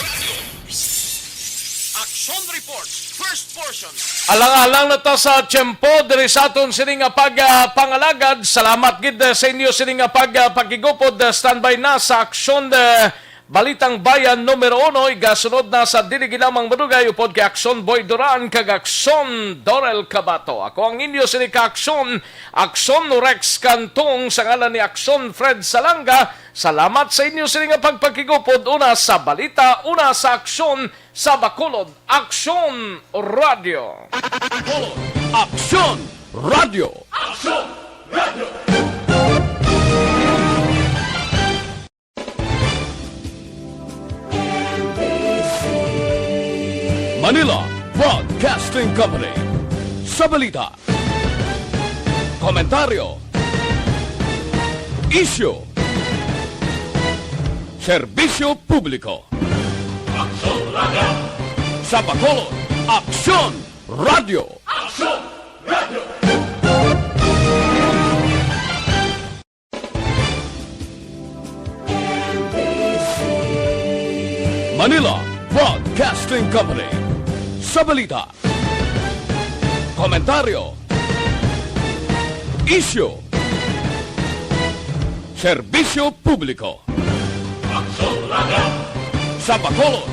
Action Report, first portion. Alang-alang na ta sa tiyempo diri sa aton sini nga pag, ah, pangalagad. Salamat gid, ah, sa inyo sini nga pag, ah, pakigupod. Ah, standby na sa Aksyon, ah, Balitang Bayan numero uno. Igasunod na sa dili gid lamang madugay upod kay Aksyon Boy Duran kag Aksyon Dorel Cabato. Ako ang inyo sini ka Aksyon, Aksyon Rex Cantong, sa ngalan ni Aksyon Fred Salanga. Salamat sa inyo sini nga pagpakigupod, una sa balita, una sa aksyon sa Bacolod Aksyon Radio. Bacolod Aksyon Radio. Aksyon Radio. Manila Broadcasting Company. Sa balita, komentaryo, isyu, serbisyo publiko. Aksyon Radio. Sa Bacolod, Aksyon Radio. Aksyon Radio. Manila Broadcasting Company. Sa balita, komentaryo, isyu, serbisyo publiko. Aksyon Radio. Sa Bacolod,